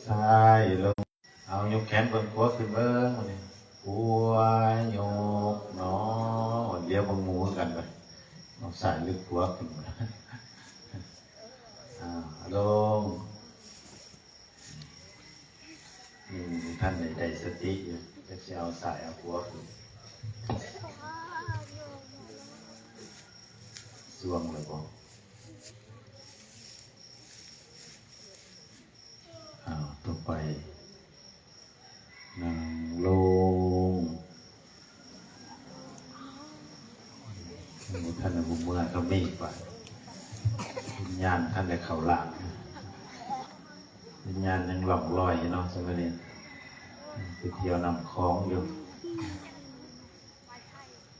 ຊ້າຍລົງ. ເອົາ ຍົກແຂນເບິ່ງ ຂວາຂຶ້ນເບິ່ງ ບາດນີ້ ຂວາ ຍົກເນາະ. ດຽວເບິ່ງໝູ່ຄືກັນ ບາດນີ້ ເອົາ ຊ້າຍຫຼືຂວາຂຶ້ນ ອ່າ ລົງ. ອືມ ທ່ານໄດ້ ໄດ້ສະຕິຢູ່ ຈັກຊິເອົາຊ້າຍເອົາຂວາຂຶ້ນ ຊ່ວງແລ້ວບໍ່? ອ້າວ ຕໍ່ໄປ ນັ່ງລົງ. ບໍ່ທັນໄດ້ຮູ້ເມື່ອກໍມີບາດ ວິນຍານທັນໄດ້ເຂົ້າຮ່າງ ວິນຍານຍັງລ່ອງລອຍຢູ່ເນາະ ສາມະເນນ ໄປທ່ຽວນ້ຳຂອງຢູ່.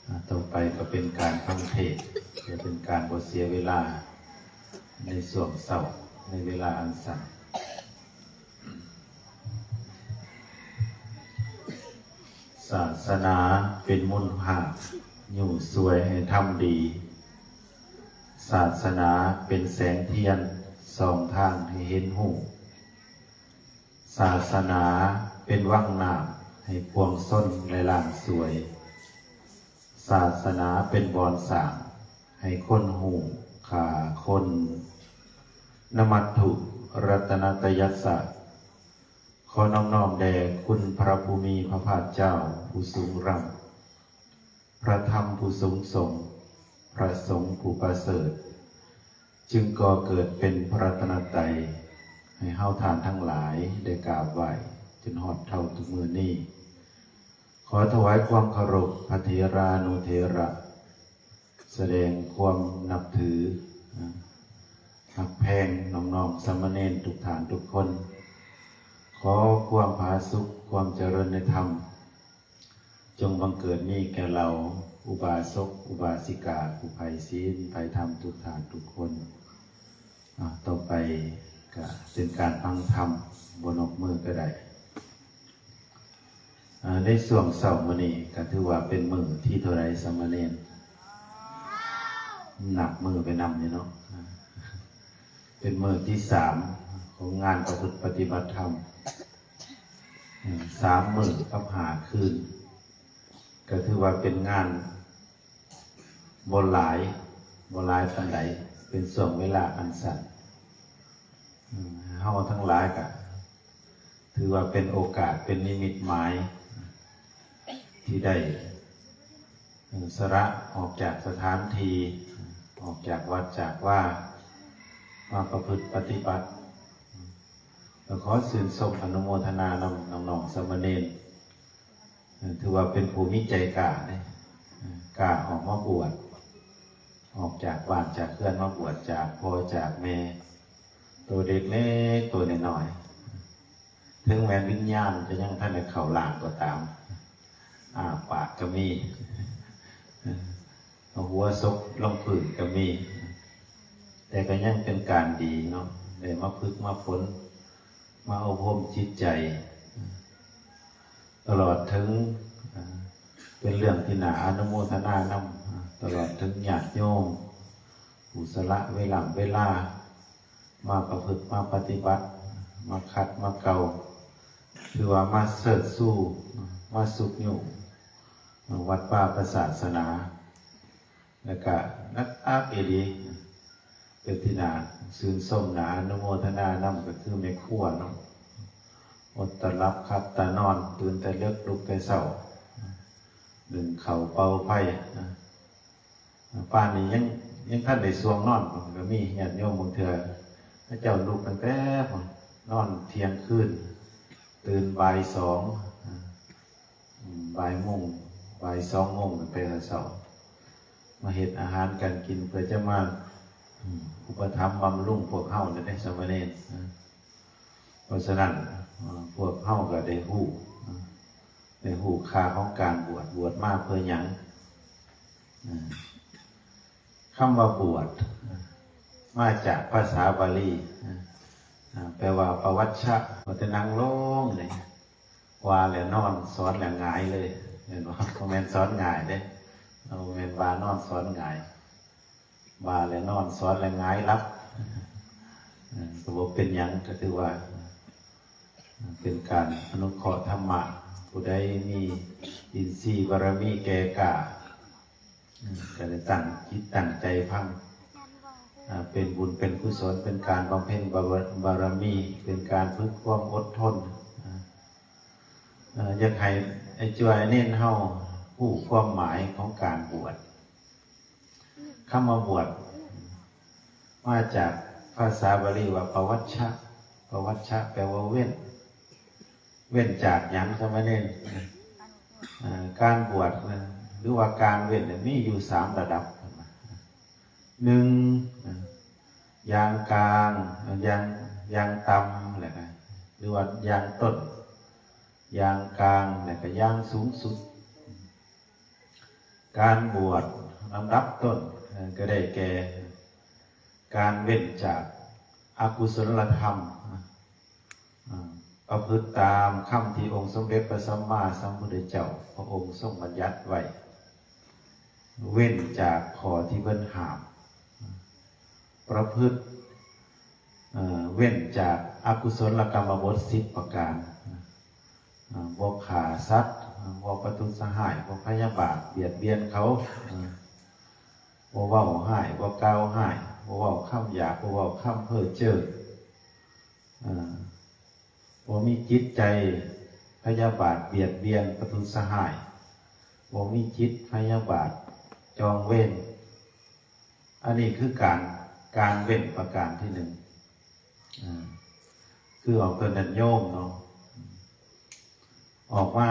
ອ່າ ຕໍ່ໄປກໍເປັນການຟັງເທດ ເພື່ອເປັນການບໍ່ເສຍເວລາໃນຊ່ວງເຊົ້າ ໃນເວລາອັນສັ້ນ. ສາສະໜາເປັນມູນຮາກ ຍູ້ຊ່ວຍໃຫ້ທຳດີ. ສາສະໜາເປັນແສງທຽນ ສ່ອງທາງໃຫ້ເຫັນຮູ້. ສາສະໜາເປັນວັງນ້ຳ ໃຫ້ປວງຊົນ ແລະ ລ້າງສວຍ. ສາສະໜາເປັນບ່ອນສ້າງ ໃຫ້ຄົນຮູ້ຄ່າຄົນ. ນະມັດຖຸ ລັດຕະນະຕະຍັດສະ. ຂໍນອບນ້ອມແດ່ຄຸນພະພູມີພະພາກເຈົ້າຜູ້ສູງລ່ຳ, ພະທຳຜູ້ສູງສົ່ງ, ພະສົງຜູ້ປະເສີດ, ຈຶ່ງກໍ່ເກີດເປັນພະລັດຕະນະໄຕ ໃຫ້ເຮົາທ່ານທັງຫຼາຍໄດ້ກາບໄຫວ້ ຈົນຮອດເທົ່າທຸກມື້ນີ້. ຂໍຖວາຍຄວາມເຄົາລົບພະເຖລານຸເຖລະ, ສະແດງຄວາມນັບຖື, ຮັກແພງນ້ອງໆສາມະເນນທຸກທ່ານທຸກຄົນ. ຂໍຄວາມຜາສຸກ, ຄວາມຈະເລີນໃນທຳ ຈົ່ງບັງເກີດມີແກ່ເຫຼົ່າອຸບາສົກອຸບາສິກາ ຜູ້ໃຝ່ສິນໃຝ່ທຳທຸກທ່ານທຸກຄົນ. ອາ ຕໍ່ໄປກະເປັນການຟັງທຳ ບໍ່ນົບມືກໍໄດ້. ອາ ໃນຊ່ວງເຊົ້າມື້ນີ້ກະຖືວ່າເປັນມື້ທີເທົ່າໃດ ສາມະເນນ? ນັບມືໄປນຳຢູ່ເນາະ. ເປັນມື້ທີສາມຂອງງານປະພຶດປະຕິບັດທຳ. ສາມມື້ກັບຫ້າຄືນ ກໍຖືວ່າເປັນງານບໍ່ຫຼາຍ, ບໍ່ຫຼາຍປານໃດ, ເປັນຊ່ວງເວລາອັນສັ້ນ. ເຮົາທັງຫຼາຍກໍຖືວ່າເປັນໂອກາດ, ເປັນນິມິດໝາຍ ທີ່ໄດ້ສະຫຼະອອກຈາກສະຖານທີ່, ອອກຈາກວັດຈາກວາ, ມາປະພຶດປະຕິບັດ. ແລ້ວຂໍຊື່ນຊົມອະນຸໂມທະນານຳນ້ອງໆສາມະເນນ, ຖືວ່າເປັນຜູ້ມີໃຈກ້າເດ້, ກ້າອອກມາບວດ, ອອກຈາກບ້ານຈາກເຮືອນມາບວດ, ຈາກພໍ່ຈາກແມ່, ໂຕເດັກເລັກໂຕນ້ອຍໆ, ເຖິງແມ່ນວິນຍານຈະຍັງທັນໄດ້ເຂົ້າຮ່າງກໍຕາມ, ອ້າປາກກໍມີ, ເອົາຫົວສົກລົງພື້ນກໍມີ, ແຕ່ກໍຍັງເປັນການດີເນາະ, ໄດ້ມາຝຶກມາຝົນ, ມາອົບຮົມຈິດໃຈ, ຕະຫຼອດເຖິງ ເປັນເລື່ອງທີ່ໜ້າອະນຸໂມທະນານຳ, ຕະຫຼອດເຖິງຍາດໂຍມ ຜູ້ສະຫຼະເວລາເວລາ ມາປະພຶດມາປະຕິບັດ, ມາຂັດມາເກົາ, ຖືວ່າມາເຊີດຊູ, ມາຊຸກຍູ້ວັດວາພະສາສະໜາ, ແລ້ວກະໜັກອັກອີ່ຫຼີ. ເປັນທີ່ໜ້າຊື່ນຊົມ, ໜ້າອະນຸໂມທະນານຳ, ກໍຄືແມ່ຄົວເນາະ, ອົດຕາຫຼັບຂັບຕານອນ, ຕື່ນແຕ່ເລິກ ລຸກແຕ່ເຊົ້າ, ໜຶ້ງເຂົ້າເປົ່າໄຟ, ປານນີ້ຍັງ ຍັງທັນໄດ້ຊ່ວງນອນ, ກໍມີຍາດໂຍມບາງເທື່ອ ເຂົາເຈົ້າລຸກຕັ້ງແຕ່ ນອນທ່ຽງຄືນ, ຕື່ນບ່າຍສອງ, ບ່າຍໂມງ, ບ່າຍສອງໂມງຕັ້ງແຕ່ເຊົ້າ, ມາເຮັດອາຫານການກິນ ເພື່ອຈະມາ ອາ ອຸປະຖຳບຳລຸງພວກເຮົານີ້ເດ້ ສາມະເນນ. ເພາະສະນັ້ນ ເອີ ພວກເຮົາກໍໄດ້ຮູ້ ເອີ ໄດ້ຮູ້ຄ່າຂອງການບວດ, ບວດມາເພື່ອຫຍັງ? ເອີ ຄຳວ່າບວດ ເອີ ມາຈາກພາສາບາລີ ເອີ ເອີ ແປວ່າປະຫວັດຊະ, ວ່າແຕ່ນັ່ງລົງນີ້ ວ່າແລ້ວນອນ, ສອນແລ້ວຫງາຍເລີຍ, ແມ່ນບໍ່? ບໍ່ແມ່ນສອນຫງາຍເດ້, ເອີ ບໍ່ແມ່ນວ່ານອນສອນຫງາຍ. ວ່າແລ້ວນອນ, ສອນແລ້ວຫງາຍຫຼັບ, ເອີ ກໍບໍ່ເປັນຫຍັງ, ກໍຖືວ່າ ເປັນການອະນຸເຄາະທຳມະ. ຜູ້ໃດມີອິນຊີບາລະມີແກ່ກ້າ ກໍໄດ້ຕັ້ງຈິດຕັ້ງໃຈຟັງ ເປັນບຸນເປັນກຸສົນ ເປັນການບຳເພັນບາລະມີ ເປັນການຝຶກຄວາມອົດທົນ. ຢາກໃຫ້ອ້າຍຈົວເນັ້ນເຮົາຮູ້ຄວາມໝາຍຂອງການບວດ. ຄຳວ່າບວດ ມາຈາກພາສາບາລີວ່າປະວັດຊະ. ປະວັດຊະແປວ່າເວັ້ນ. ເວັ້ນຈາກຫຍັງ ສາມະເນນ? ເອີ ການບວດ ເອີ ຫຼືວ່າການເວັ້ນ ມີຢູ່ສາມລະດັບ. ໜຶ່ງ ເອີ ຢ່າງກາງ ເອີ ຢ່າງ ຢ່າງຕ່ຳ ແລ້ວກໍ ຫຼືວ່າຢ່າງຕົ້ນ ຢ່າງກາງ ແລ້ວກໍຢ່າງສູງສຸດ. ການບວດລຳດັບຕົ້ນ ເອີ ກໍໄດ້ແກ່ການເວັ້ນຈາກອະກຸສົນລະທຳ ເອີ ປະພຶດຕາມຄຳທີ່ອົງສົມເດັດພະສຳມາສຳພຸດທະເຈົ້າພະອົງຊົງບັນຍັດໄວ້ ເວັ້ນຈາກຂໍ້ທີ່ເພິ່ນຫ້າມ ປະພຶດ ເອີ ເວັ້ນຈາກອະກຸສົນລະກຳມະບົດສິບປະການ ເອີ ບໍ່ຂ້າສັດ ບໍ່ປະທຸດສະຮ້າຍ ບໍ່ພະຍາບາດບຽດບຽນເຂົາ ເອີ ບໍ່ເວົ້າຮ້າຍ ບໍ່ກ່າວຮ້າຍ ບໍ່ເວົ້າຄຳຫຍາບ ບໍ່ເວົ້າຄຳເພ້ອເຈີ້ອ ເອີ ບໍ່ມີຈິດໃຈພະຍາບາດບຽດບຽນປະທຸດສະຮ້າຍ ບໍ່ມີຈິດພະຍາບາດຈອງເວນ. ອັນນີ້ຄືການ ການເວັ້ນປະການທີໜຶ່ງ ເອີ ຄືອອກຕົນຍາດໂຍມເນາະ ອອກມາ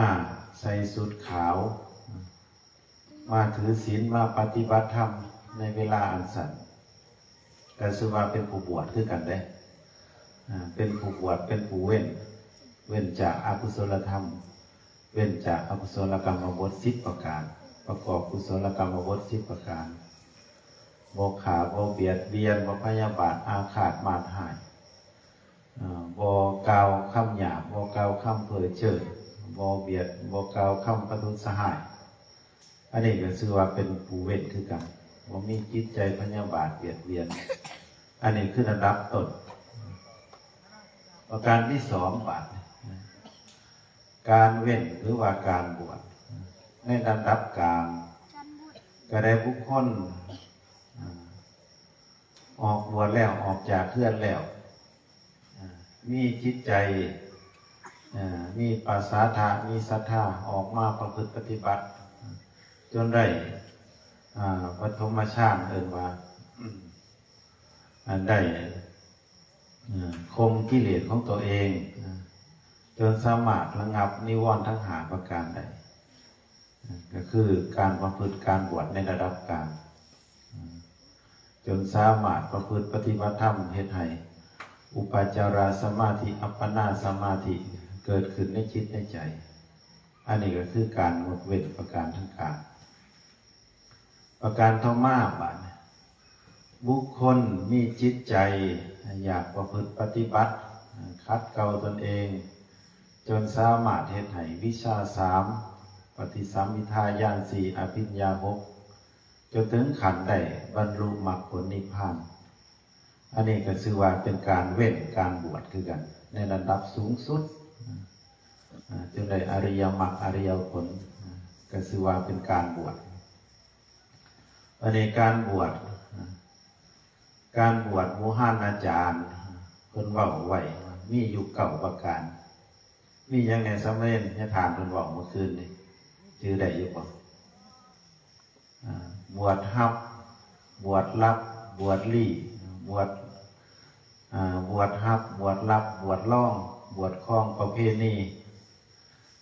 ໃສ່ຊຸດຂາວ ມາຖືສິນ ມາປະຕິບັດທຳໃນເວລາອັນສັ້ນ ກໍຊື່ວ່າເປັນຜູ້ບວດຄືກັນເດ້ ເປັນຜູ້ບວດ ເປັນຜູ້ເວັ້ນ ເວັ້ນຈາກອະກຸສົນລະທຳ ເວັ້ນຈາກອະກຸສົນລະກຳມະບົດສິບປະການ ປະກອບກຸສົນລະກຳມະບົດສິບປະການ ບໍ່ຂ້າ ບໍ່ບຽດບຽນ ບໍ່ພະຍາບາດອາຄາດມາດຮ້າຍ ເອີ ບໍ່ກ່າວຄຳຫຍາບ ບໍ່ກ່າວຄຳເພ້ອເຈີ້ອ ບໍ່ບຽດ ບໍ່ກ່າວຄຳປະທຸດສະຮ້າຍ. ອັນນີ້ກໍຊື່ວ່າເປັນຜູ້ເວັ້ນຄືກັນ ບໍ່ມີຈິດໃຈພະຍາບາດບຽດບຽນ. ອັນນີ້ຄືລະດັບຕົ້ນ. ປະການທີສອງ ບາດນີ້ ການເວັ້ນ ຫຼືວ່າການບວດ ໃນລະດັບກາງ ກໍໄດ້ບຸກຄົນ ອອກບວດແລ້ວ ອອກຈາກເຮືອນແລ້ວ ມີຈິດໃຈ ມີປະສາທະ ມີສັດທາ ອອກມາປະພຶດປະຕິບັດ ຈົນໄດ້ ອາ ປະຖົມມະຊານ ເອີ້ນວ່າ ອັນໄດ້ ອາ ຂົ່ມກິເລດຂອງຕົວເອງ ຈົນສາມາດລະງັບນິວອນທັງຫ້າປະການໄດ້ ກໍຄືການປະພຶດການບວດໃນລະດັບກາງ ຈົນສາມາດປະພຶດປະຕິບັດທຳ ເຮັດໃຫ້ອຸປະຈາລະສະມາທິ ອັບປະນາສະມາທິ ເກີດຂຶ້ນໃນຈິດໃນໃຈ. ອັນນີ້ກໍຄືການງົດເວັ້ນປະການທັງກາງ. ປະການຕໍ່ມາ ບາດນີ້ ບຸກຄົນມີຈິດໃຈຢາກປະພຶດປະຕິບັດ ຂັດເກົາຕົນເອງ ຈົນສາມາດເຮັດໃຫ້ວິຊາສາມ ປະຕິສຳພິທາ ຍານສີ່ ອະພິນຍາຫົກ ຈົນເຖິງຂັ້ນໄດ້ບັນລຸມັກຜົນນິບພານ. ອັນນີ້ກໍຊື່ວ່າເປັນການເວັ້ນການບວດຄືກັນ ໃນລະດັບສູງສຸດ ອາ ຈຶ່ງໄດ້ອະລິຍະມັກອະລິຍະຜົນ ອາ ກໍຊື່ວ່າເປັນການບວດ. ອັນນີ້ການບວດ ອາ ການບວດບູຮານອາຈານເພິ່ນເວົ້າໄວ້ວ່າມີຢູ່ເກົ້າປະການ. ມີຫຍັງແດ່ ສາມະເນນ? ຍາທ່ານເພິ່ນເວົ້າເມື່ອຄືນນີ້ ຈື່ໄດ້ຢູ່ບໍ່? ອາ ບວດຮັບ ບວດລັບ ບວດລີ້ ບວດ ອາ ບວດຮັບ ບວດລັບ ບວດລອງ ບວດຄອງປະເພນີ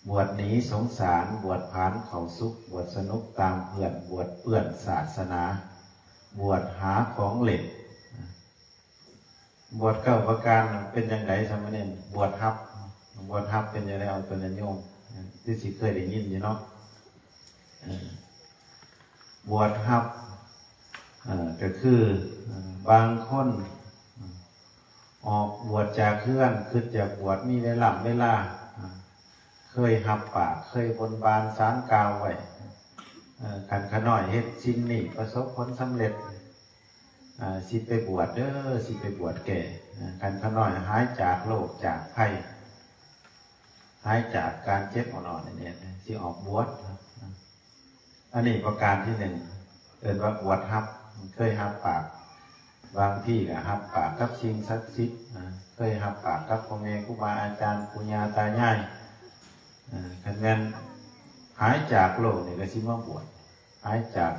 ບວດໜີສົງສານ ບວດຜານເຂົ້າສຸກ ບວດສະໜຸກຕາມເພື່ອນ ບວດເປື້ອນສາສະໜາ ບວດຫາຂອງເຫຼັ້ນ. ບວດເກົ້າປະການເປັນຈັ່ງໃດ ສາມະເນນ? ບວດຮັບ ບວດຮັບເປັນຈັ່ງໃດ? ເອົາຕົວຍາດໂຍມ ຄືຊິເຄີຍໄດ້ຍິນຢູ່ເນາະ ເອີ ບວດຮັບ ເອີ ກໍຄື ເອີ ບາງຄົນ ເອີ ອອກບວດຈາກເຮືອນ ຄິດຈາກບວດ ມີເວລາ ເວລາ ເອີ ເຄີຍຮັບປາກ ເຄີຍບົນບານສານກ່າວໄວ້ ເອີ ຄັນຂ້ານ້ອຍເຮັດສິ່ງນີ້ປະສົບຜົນສຳເລັດ ອາ ຊິໄປບວດເດີ ຊິໄປບວດແກ້ ອາ ຄັນຂ້ານ້ອຍຫາຍຈາກໂລກຈາກໄພ ຫາຍຈາກການເຈັບອ່ອນໆນີ້ ຊິອອກບວດ. ອັນນີ້ປະການທີໜຶ່ງ ເອີ້ນວ່າບວດຮັບ. ເຄີຍຮັບປາກ ບາງທີກໍຮັບປາກກັບສິ່ງສັກສິດ, ເຄີຍຮັບປາກກັບພໍ່ແມ່ຄູບາອາຈານ ປູ່ຍ່າຕາຍາຍ. ຄັນແມ່ນຫາຍຈາກໂລກນີ້ກໍຊິມາບວດ, ຫາຍຈາກ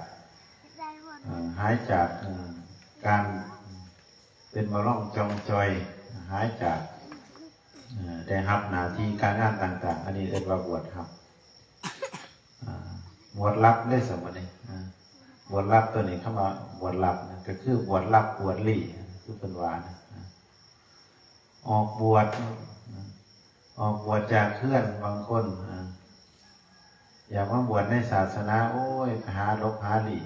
ຫາຍຈາກການເປັນມະລອງຈ່ອງຈ່ອຍ, ຫາຍຈາກ ເອີ ໄດ້ຮັບໜ້າທີ່ການງານຕ່າງໆ. ອັນນີ້ເອີ້ນວ່າບວດຮັບ. ອາ ບວດລັບເດ້ສຳບັດນີ້. ອາ ບວດລັບໂຕນີ້ ຄຳວ່າບວດລັບນະ ກໍຄືບວດລັບບວດລີ້ ຄືເພິ່ນວ່ານະ. ອາ ອອກບວດ ອາ ອອກບວດຈາກເຮືອນ. ບາງຄົນ ອາ ຢາກມາບວດໃນສາສະໜາ ໂອ້ຍ ໄປຫາຫຼົບຫາຫຼີ້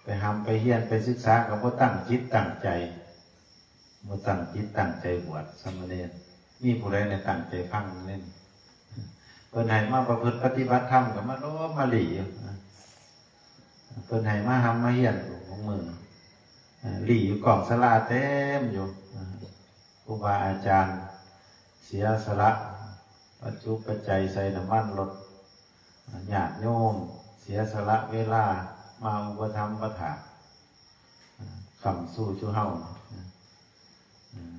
ໄປຮ່ຳໄປຮຽນໄປສຶກສາ ກໍບໍ່ຕັ້ງຈິດຕັ້ງໃຈ. ບໍ່ຕັ້ງຈິດຕັ້ງໃຈບວດສາມະເນນ. ມີຜູ້ໃດແດ່ຕັ້ງໃຈຟັງເດ້? ເພິ່ນໃຫ້ມາປະພຶດປະຕິບັດທຳກໍມາຫຼົບມາຫຼີ້ຢູ່. ເພິ່ນໃຫ້ມາຮ່ຳມາຮຽນຂອງມື້ ຫຼີ້ຢູ່ກ້ອງສາລາເຕັມຢູ່. ຄູບາອາຈານເສຍສະຫຼະປັດຈຸປັດໄຈໃສ່ນ້ຳມັນລົດ, ຍາດໂຍມເສຍສະຫຼະເວລາມາອຸປະຖຳປະຖາກ ຄ້ຳຊູ່ສູ່ເຮົາ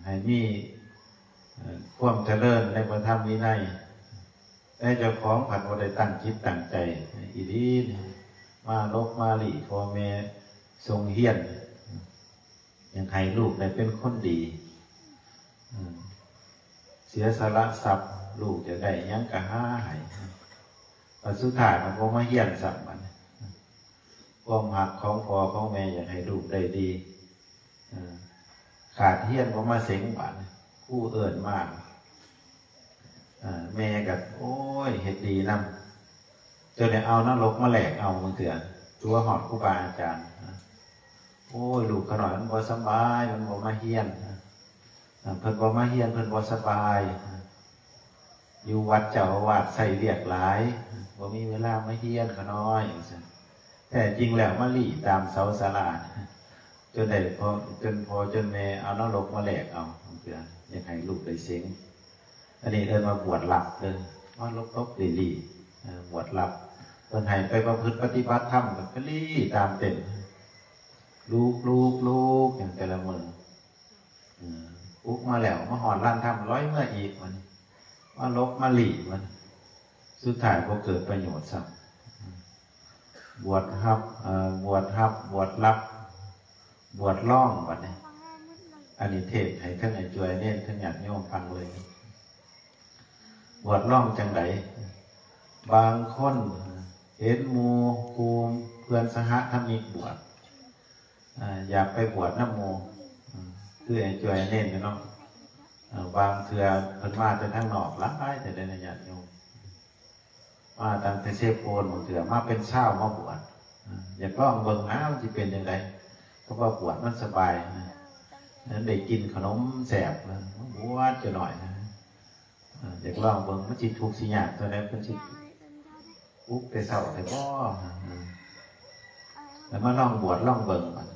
ໃຫ້ມີ ເອີ ຄວາມຈະເລີນໃນພະທຳວິໄນ, ແຕ່ເຈົ້າຂອງພັດບໍ່ໄດ້ຕັ້ງຈິດຕັ້ງໃຈອີ່ຫຼີ ມາຫຼົບມາຫຼີ້ພໍ່ແມ່ສົ່ງຮຽນ, ຢາກໃຫ້ລູກໄດ້ເປັນຄົນດີ, ເອີ ເສຍສະຫຼະຊັບ ລູກຢາກໄດ້ຫຍັງກໍຫາໃຫ້, ບັດສຸດທ້າຍມັນບໍ່ມາຮຽນຊ້ຳ. ບັດນີ້ ຄວາມຮັກຂອງພໍ່ຂອງແມ່ຢາກໃຫ້ລູກໄດ້ດີ, ເອີ ຂາດຮຽນບໍ່ມາເສັງ. ບາດນີ້ ຄູເອີ້ນມາ ເອີ ແມ່ກໍ ໂອ້ຍ ເຮັດດີນຳ ຈົນໄດ້ເອົານະລົກມາແລກເອົາ. ບາງເທື່ອຕົວະຮອດຄູບາອາຈານ, ໂອ້ຍ ລູກຂ້ານ້ອຍມັນບໍ່ສະບາຍ ມັນບໍ່ມາຮຽນ, ເພິ່ນບໍ່ມາຮຽນ ເພິ່ນບໍ່ສະບາຍ, ຢູ່ວັດເຈົ້າອາວາດໃຊ້ວຽກຫຼາຍ ບໍ່ມີເວລາມາຮຽນຂ້ານ້ອຍ ຈັ່ງຊັ້ນ. ແທ້ຈິງແລ້ວມາຫຼີ້ຕາມເສົາສາລາ ຈົນໄດ້ພໍ່ ຈົນພໍ່ຈົນແມ່ເອົານະລົກມາແລກເອົາ. ເພື່ອຢາກໃຫ້ລູກໄດ້ເສັງ. ອັນນີ້ເອີ້ນວ່າບວດລັບເດີ້, ມາຫຼົບໆຫຼີ້ໆ ເອີ ບວດລັບ. ເພິ່ນໃຫ້ໄປປະພຶດປະຕິບັດທຳ ກໍໄປຫຼີ້ຕາມເຕັນ ລູກໆໆ ຢ່າງແຕ່ລະມື້. ເອີ ປຸກມາແລ້ວ ມາຮອດລານທຳ ລອຍເມືອອີກ ມັນມາຫຼົບມາຫຼີ້ ມັນສຸດທ້າຍບໍ່ເກີດປະໂຫຍດຊ້ຳ. ບວດຮັບ ເອີ ບວດຮັບ ບວດລັບ ບວດລອງ. ບັດນີ້ ອັນນີ້ເທດໃຫ້ເຖິງໄອ້ຈວຍເນນ ເຖິງຍາດໂຍມຟັງເລີຍ. ບວດລອງຈັ່ງໃດ? ບາງຄົນເຫັນໝູ່ຄູ່ເພື່ອນສະຫະທຳມິກບວດ ອາ ຢາກໄປບວດນຳໝູ່ ອືມ ຄືໄອ້ຈວຍເນນເນາະ. ເອີ ບາງເທື່ອເພິ່ນມາແຕ່ທາງນອກຫຼາຍແທ້ເດ້ນະ ຍາດໂຍມ ມາຕັ້ງແຕ່ເຊໂປນ, ບາງເທື່ອມາເປັນຊາວມາບວດ. ເອີ ຢາກລອງເບິ່ງນະ ມັນຊິເປັນຈັ່ງໃດ, ເພາະວ່າບວດມັນສະບາຍນະ, ໄດ້ກິນຂະໜົມແຊບນະ, ມາບວດຈັກໜ້ອຍນະ. ເອີ ຢາກລອງເບິ່ງ ມັນຊິທຸກຊິຍາກເທົ່າໃດ, ເພິ່ນຊິປຸກແຕ່ເຊົ້າແທ້ບໍ? ເອີ ແລ້ວມາລອງບວດລອງເບິ່ງ. ບາດ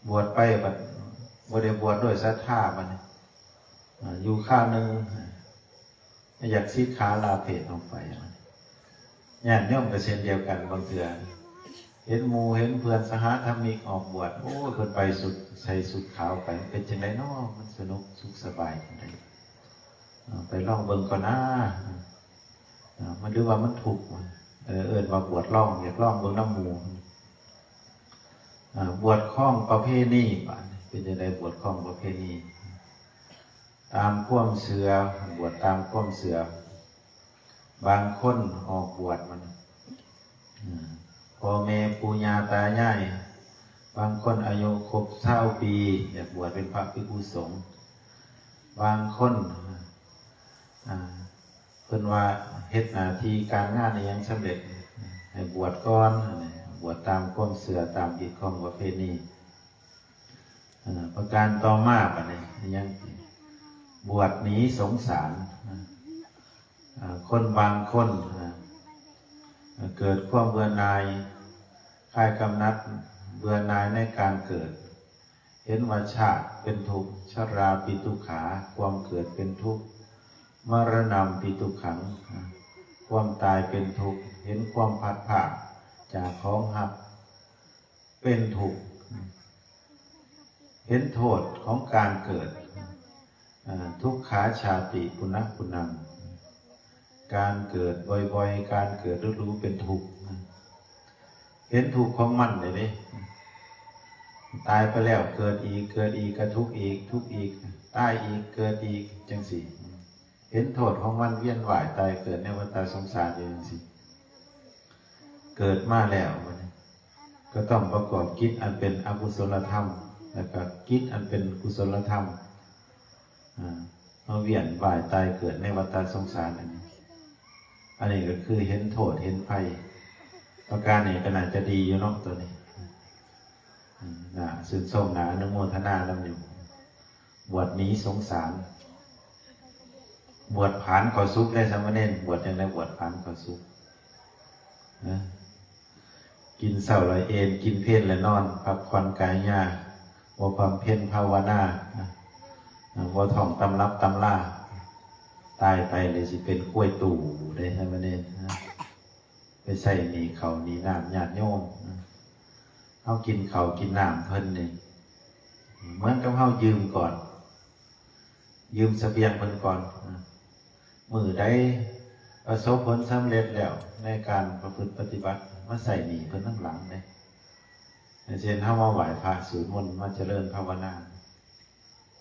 ບວດໄປ ບັດບໍ່ໄດ້ບວດດ້ວຍສັດທາ. ບັດນີ້ ເອີ ຢູ່ຄາວໜຶ່ງ ເອີ ຢາກສິກຂາລາເພດອອກໄປ. ຍາດໂຍມກໍເຊັ່ນດຽວກັນ, ບາງເທື່ອເຫັນໝູ່ເຫັນເພື່ອນສະຫະທຳມິກອອກບວດ, ໂອ້ຍ ເພິ່ນໄປສຸດ ໃສ່ຊຸດຂາວໄປ, ເປັນຈັ່ງໃດນໍ? ມັນສະໜຸກສຸກສະບາຍຈັ່ງໃດ? ເອີ ໄປລອງເບິ່ງກ່ອນນາ. ເອີ ມັນ ຫຼືວ່າມັນທຸກ? ເອີ ເອີ້ນວ່າບວດລອງ, ຢາກລອງເບິ່ງນຳໝູ່. ເອີ ບວດຄອງປະເພນີ. ບາດນີ້ເປັນຈັ່ງໃດ? ບວດຄອງປະເພນີ ຕາມຄວາມເຊື່ອ, ບວດຕາມຄວາມເຊື່ອ. ບາງຄົນອອກບວດມັນ ເອີ ພໍ່ແມ່ປູ່ຍ່າຕາຍາຍ, ບາງຄົນອາຍຸຄົບຊາວປີ ຢາກບວດເປັນພະພິກຂຸສົງ. ບາງຄົນ ອາ ເພິ່ນວ່າເຮັດໜ້າທີ່ການງານອີ່ຫຍັງສຳເລັດ ໃຫ້ບວດກ່ອນ, ບວດຕາມຄວາມເຊື່ອ ຕາມຮີດຄອງປະເພນີ. ເອີ ປະການຕໍ່ມາ ບາດນີ້ຍັງບວດໜີສົງສານ. ເອີ ຄົນບາງຄົນ ເອີ ເກີດຄວາມເບື່ອໜ່າຍຄາຍກຳໜັດ, ເບື່ອໜ່າຍໃນການເກີດ, ເຫັນວ່າຊາດເປັນທຸກ, ຊະລາປິທຸກຂາ, ຄວາມເກີດເປັນທຸກ, ມະຣະນັມປິທຸກຂັງ ຄວາມຕາຍເປັນທຸກ ເຫັນຄວາມພັດພາກຈາກຂອງຮັກເປັນທຸກ ເຫັນໂທດຂອງການເກີດ ທຸກຂາຊາຕິປຸນະປຸນະ ການເກີດບ່ອຍໆ ການເກີດດູໆ ເປັນທຸກ ເຫັນທຸກຂອງມັນເດ້ ຕາຍໄປແລ້ວເກີດອີກ ເກີດອີກກໍທຸກອີກ ທຸກອີກ ຕາຍອີກ ເກີດອີກ ຈັ່ງຊີ້ ເຫັນໂທດຂອງມັນວຽນວ່າຍຕາຍເກີດໃນວັດຕະສົງສານຢູ່ຈັ່ງຊີ້ ເກີດມາແລ້ວ ກໍຕ້ອງປະກອບກິດອັນເປັນອະກຸສົລະທຳ ແລ້ວກໍກິດອັນເປັນກຸສົລະທຳ ມາວຽນວ່າຍຕາຍເກີດໃນວັດຕະສົງສານອັນນີ້ ອັນນີ້ກໍຄືເຫັນໂທດເຫັນໄພ ປະການນີ້ກໍໜ້າຈະດີຢູ່ເນາະ ໂຕນີ້ ໜ້າຊື່ນຊົມ ໜ້າອະນຸໂມທະນານຳຢູ່ ບວດໜີສົງສານ ບວດຜານເຂົ້າສຸກໄດ້ ສາມະເນນ ບວດຈັ່ງໃດ ບວດຜານເຂົ້າສຸກ ນະ ກິນເຊົ້າແລ້ວເອນ ກິນເພນແລ້ວນອນ ພັກຜ່ອນກາຍຍາ ບໍ່ບຳເພັນພາວະນາ ນະ ບໍ່ທ່ອງຕຳລັບຕຳລາ ຕາຍໄປແລ້ວຊິເປັນກວຍຕູ້ໄດ້ ສາມະເນນ ນະ ໄປໃຊ້ໜີ້ເຂົ້າໜີ້ນ້ຳຍາດໂຍມ ນະ ເຮົາກິນເຂົ້າກິນນ້ຳເພິ່ນນີ້ ເໝືອນກັບເຮົາຢືມກ່ອນ ຢືມສະບຽງເພິ່ນກ່ອນ ມື້ໃດປະສົບຜົນສຳເລັດແລ້ວໃນການປະພຶດປະຕິບັດ ມາໃຊ້ໜີ້ເພິ່ນນຳຫຼັງເດ້ ຢ່າງເຊັ່ນ ເຮົາມາໄຫວ້ພະສູດມົນ ມາຈະເລີນພາວະນາ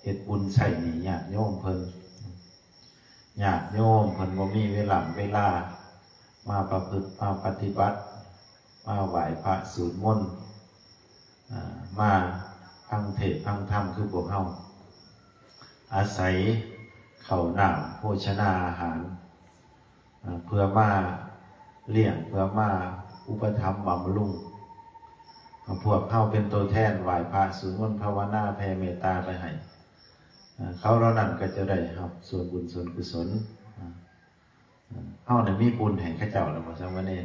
ເຮັດບຸນໃຊ້ໜີ້ຍາດໂຍມເພິ່ນ ຍາດໂຍມເພິ່ນບໍ່ມີເວລາ ເວລາມາປະພຶດ ມາປະຕິບັດ ມາໄຫວ້ພະສູດມົນ ເອີ ມາຟັງເທດຟັງທຳຄືພວກເຮົາ ອາໄສເຂົ້ານ້ຳໂພຊະນາອາຫານ ເອີ ເພື່ອມາລ້ຽງ ເພື່ອມາອຸປະຖຳບຳລຸງ ພວກເຮົາເປັນໂຕແທນໄຫວ້ພະສູດມົນພາວະນາແຜ່ເມດຕາໄປໃຫ້ ເອີ ເຂົາເຫຼົ່ານັ້ນກໍຈະໄດ້ຮັບສ່ວນບຸນສ່ວນກຸສົນ ເອີ ເຮົານີ້ມີບຸນໃຫ້ເຂົາເຈົ້າແລ້ວບໍ່ ສາມະເນນ?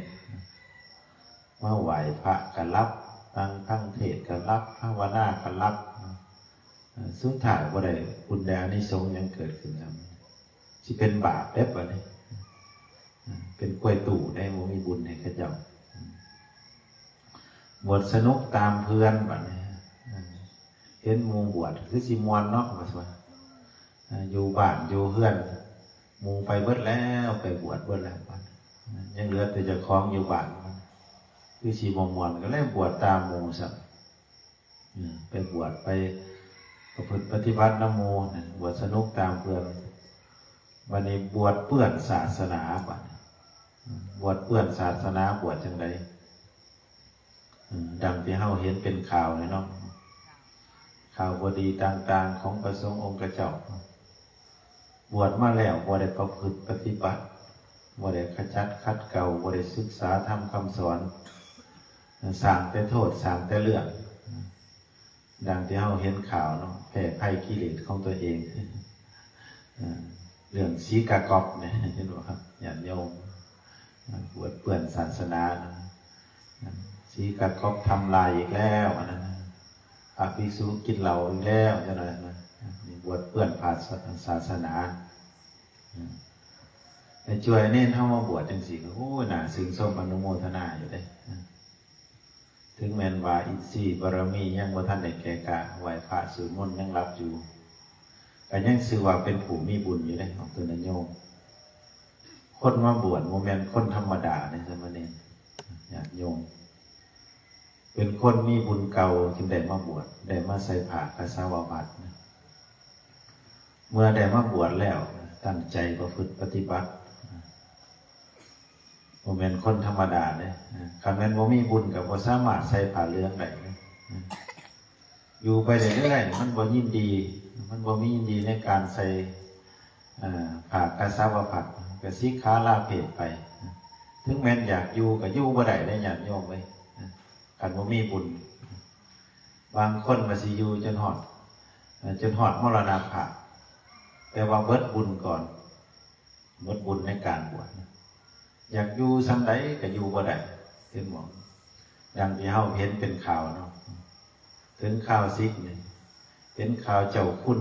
ມາໄຫວ້ພະກໍຫຼັບ ນັ່ງຟັງເທດກໍຫຼັບ ພາວະນາກໍຫຼັບ ເອີ ສຸດທ້າຍບໍ່ໄດ້ບຸນໄດ້ອານິສົງຫຍັງເກີດຂຶ້ນຊ້ຳ ຊິເປັນບາບເດ້ບັດນີ້ ເປັນກວຍຕູ້ໄດ້ ບໍ່ມີບຸນໃຫ້ເຂົາເຈົ້າ ບວດສະໜຸກຕາມເພື່ອນບັດນີ້ ເຫັນໝູ່ບວດຄືຊິມ່ວນເນາະ ວ່າຊັ້ນ ຢູ່ບ້ານຢູ່ເຮືອນ ໝູ່ໄປເບິດແລ້ວ ໄປບວດເບິດແລ້ວ ຍັງເຫຼືອແຕ່ເຈົ້າຂອງຢູ່ບ້ານ ຄືຊິບໍ່ມ່ວນ ກໍເລີຍບວດຕາມໝູ່ຊະ ໄປບວດໄປປະພຶດປະຕິບັດນຳໝູ່ ບວດສະໜຸກຕາມເພື່ອນ ບັດນີ້ບວດເປື້ອນສາສະໜາ ບັດນີ້ບວດເປື້ອນສາສະໜາ ບວດຈັ່ງໃດ? ອືມ ດັ່ງທີ່ເຮົາເຫັນເປັນຂ່າວນີ້ເນາະ ຂ່າວບໍ່ດີຕ່າງໆຂອງພະສົງອົງຄະເຈົ້າ ບວດມາແລ້ວບໍ່ໄດ້ປະພຶດປະຕິບັດ ບໍ່ໄດ້ຂະຈັດຂັດເກົາ ບໍ່ໄດ້ສຶກສາທຳຄຳສອນ ສ້າງແຕ່ໂທດ ສ້າງແຕ່ເລື່ອງ ດັ່ງທີ່ເຮົາເຫັນຂ່າວເນາະ ແພ້ໄພກິເລດຂອງຕົວເອງ ເອີ ເລື່ອງສີກາກອບນີ້ ເຫັນບໍ່ ຍາດໂຍມ ບວດເປື້ອນສາສະໜາ ສີກາກອບທຳລາຍອີກແລ້ວ ອັນນັ້ນ ພະພິກສຸກິນເຫຼົ້າອີກແລ້ວ ຈັ່ງນັ້ນນະ ບວດເປື້ອນພາສາ ສາສະໜາ ໄອ້ຈວຍເນນເຮົາມາບວດຈັ່ງຊີ້ ໂອ້ຍ ໜ້າຊື່ນຊົມອະນຸໂມທະນາຢູ່ເດ້ ເຖິງແມ່ນວ່າອິນຊີບາລະມີຍັງບໍ່ທັນໄດ້ແກ່ກ້າ ໄຫວ້ພະສູດມົນຍັງຫຼັບຢູ່ ກໍຍັງຊື່ວ່າເປັນຜູ້ມີບຸນຢູ່ເດ້ ອອກຕົນະໂຍມ ຄົນມາບວດບໍ່ແມ່ນຄົນທຳມະດາເດ້ ສາມະເນນ ຍາດໂຍມ ເປັນຄົນມີບຸນເກົ່າຈຶ່ງໄດ້ມາບວດ ໄດ້ມາໃສ່ຜ້າກາສາວະພັດ ເມື່ອໄດ້ມາບວດແລ້ວ ຕັ້ງໃຈປະພຶດປະຕິບັດ ບໍ່ແມ່ນຄົນທຳມະດາເດ້ ຄັນແມ່ນບໍ່ມີບຸນກໍບໍ່ສາມາດໃສ່ຜ້າເຫຼືອງໄດ້ ຢູ່ໄປເລື້ອຍໆ ມັນບໍ່ຍິນດີ ມັນບໍ່ມີຍິນດີໃນການໃສ່ ເອີ ຜ້າກາສາວະພັດ ກໍສິກຂາລາເພດໄປ ເຖິງແມ່ນຢາກຢູ່ກໍຢູ່ບໍ່ໄດ້ເດ້ຍາດໂຍມເອີຍ ຄັນບໍ່ມີບຸນ ບາງຄົນວ່າຊິຢູ່ຈົນຮອດ ເອີ ຈົນຮອດມໍລະນະພາບ ແຕ່ວ່າເບິດບຸນກ່ອນ ໝົດບຸນໃນການບວດ ຢາກຢູ່ສ່ຳໃດກໍຢູ່ບໍ່ໄດ້ ເຫັນບໍ່? ດັ່ງທີ່ເຮົາເຫັນເປັນຂ່າວເນາະ ເຖິງຂ່າວສິກນີ້ ເປັນຂ່າວເຈົ້າຄຸນ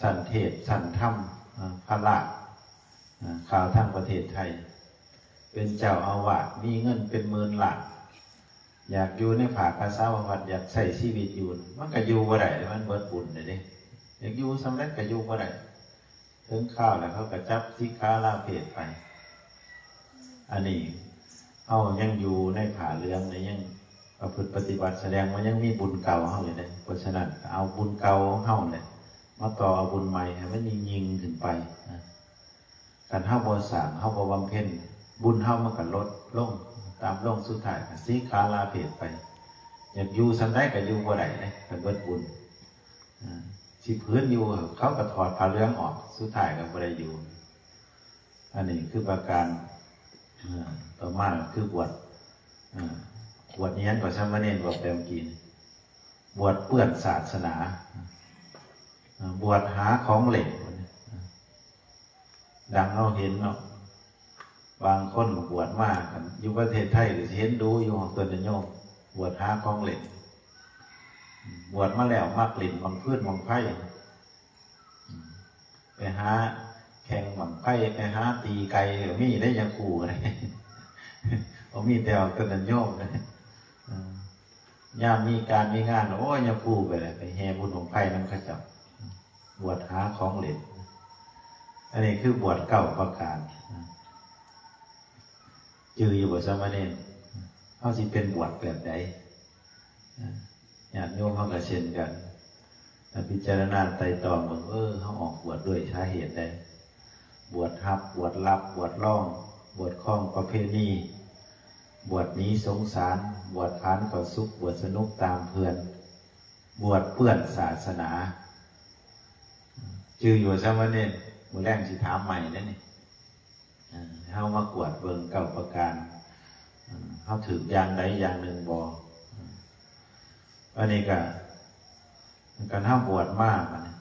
ຊັ້ນເທບຊັ້ນທຳ ອາ ພະລາດ ອາ ຂ່າວທາງປະເທດໄທ ເປັນເຈົ້າອາວາດ ມີເງິນເປັນໝື່ນລ້ານ ຢາກຢູ່ໃນຜ້າກາສາວະພັດ ຢາກໃຊ້ຊີວິດຢູ່ ມັນກໍຢູ່ບໍ່ໄດ້ເດ້ ມັນເບິດບຸນແລ້ວເດ້ ຢາກຢູ່ສ່ຳໃດກໍຢູ່ບໍ່ໄດ້ ເຖິງຄາວແລ້ວເຂົາກໍຈັບສິກຂາລາເພດໄປ. ອັນນີ້ເຮົາຍັງຢູ່ໃນຜ້າເຫຼືອງ ແລະ ຍັງປະພຶດປະຕິບັດ ສະແດງວ່າຍັງມີບຸນເກົ່າເຮົາຢູ່ເດ້. ເພາະສະນັ້ນ ກໍເອົາບຸນເກົ່າຂອງເຮົາແຫຼະ ມາຕໍ່ເອົາບຸນໃໝ່ໃຫ້ມັນຍິ່ງໆຂຶ້ນໄປນະ. ຄັນເຮົາບໍ່ສ້າງ ເຮົາບໍ່ບຳເພັນ ບຸນເຮົາມັນກໍລົດລົງ ຕ່ຳລົງ ສຸດທ້າຍກໍສິກຂາລາເພດໄປ. ຢາກຢູ່ສ່ຳໃດກໍຢູ່ບໍ່ໄດ້ເດ້ ຄັນເບິດບຸນ. ອາ ຊິຜືນຢູ່ ເຂົາກໍຖອດຜ້າເຫຼືອງອອກ ສຸດທ້າຍກໍບໍ່ໄດ້ຢູ່. ອັນນີ້ຄືປະການ ເອີ ຕໍ່ມາຄືບວດ ເອີ ບວດອີຫຍັງກໍ ສາມະເນນບອກແຕ່ເມື່ອກີ້ນີ້ ບວດເປື້ອນສາສະໜາ ເອີ ບວດຫາຂອງເຫຼັ້ນ ດັ່ງເຮົາເຫັນເນາະ ບາງຄົນບວດມາ ຄັນຢູ່ປະເທດໄທກໍຊິເຫັນດູຢູ່ ຂອງຕົນຍາດໂຍມ ບວດຫາຂອງເຫຼັ້ນ ບວດມາແລ້ວມັກຫຼິ້ນບັ້ງຟືນບັ້ງໄຟ ໄປຫາແຂ່ງບັ້ງໄຟ ໄປຫາຕີໄກ່ກໍມີເດ້ ຍາຄູກໍໄດ້ ບໍ່ມີແຕ່ອອກຕົນຍາດໂຍມເດ້. ເອີ ຍາມມີການມີງານ ໂອ້ຍ ຍາຄູໄປແລ້ວ ໄປແຫ່ບຸນບັ້ງໄຟນຳເຂົາເຈົ້າ ບວດຫາຂອງເຫຼັ້ນ. ອັນນີ້ຄືບວດເກົ້າປະການ. ຈື່ຢູ່ບໍ່ ສາມະເນນ? ເຮົາຊິເປັນບວດແບບໃດ? ຍາດໂຍມເຮົາກໍເຊັ່ນກັນ ໃຫ້ພິຈາລະນາໄຕ່ຕອງເບິ່ງ ເອີ ເຮົາອອກບວດດ້ວຍສາເຫດໃດ? ບວດຮັບ ບວດລັບ ບວດລອງ ບວດຄອງປະເພນີ ບວດໜີສົງສານ ບວດຜານເຂົ້າສຸກ ບວດສະໜຸກຕາມເພື່ອນ ບວດເປື້ອນສາສະໜາ. ຈື່ຢູ່ ສາມະເນນ? ມື້ແລງຊິຖາມໃໝ່ເດ້ນີ້. ເອີ ເຮົາມາກວດເບິ່ງເກົ້າປະການ ເອີ ເຮົາຖືກຢ່າງໃດຢ່າງໜຶ່ງບໍ່? ອັນນີ້ກະ ຄັນເຮົາບວດມາ ບາດນີ້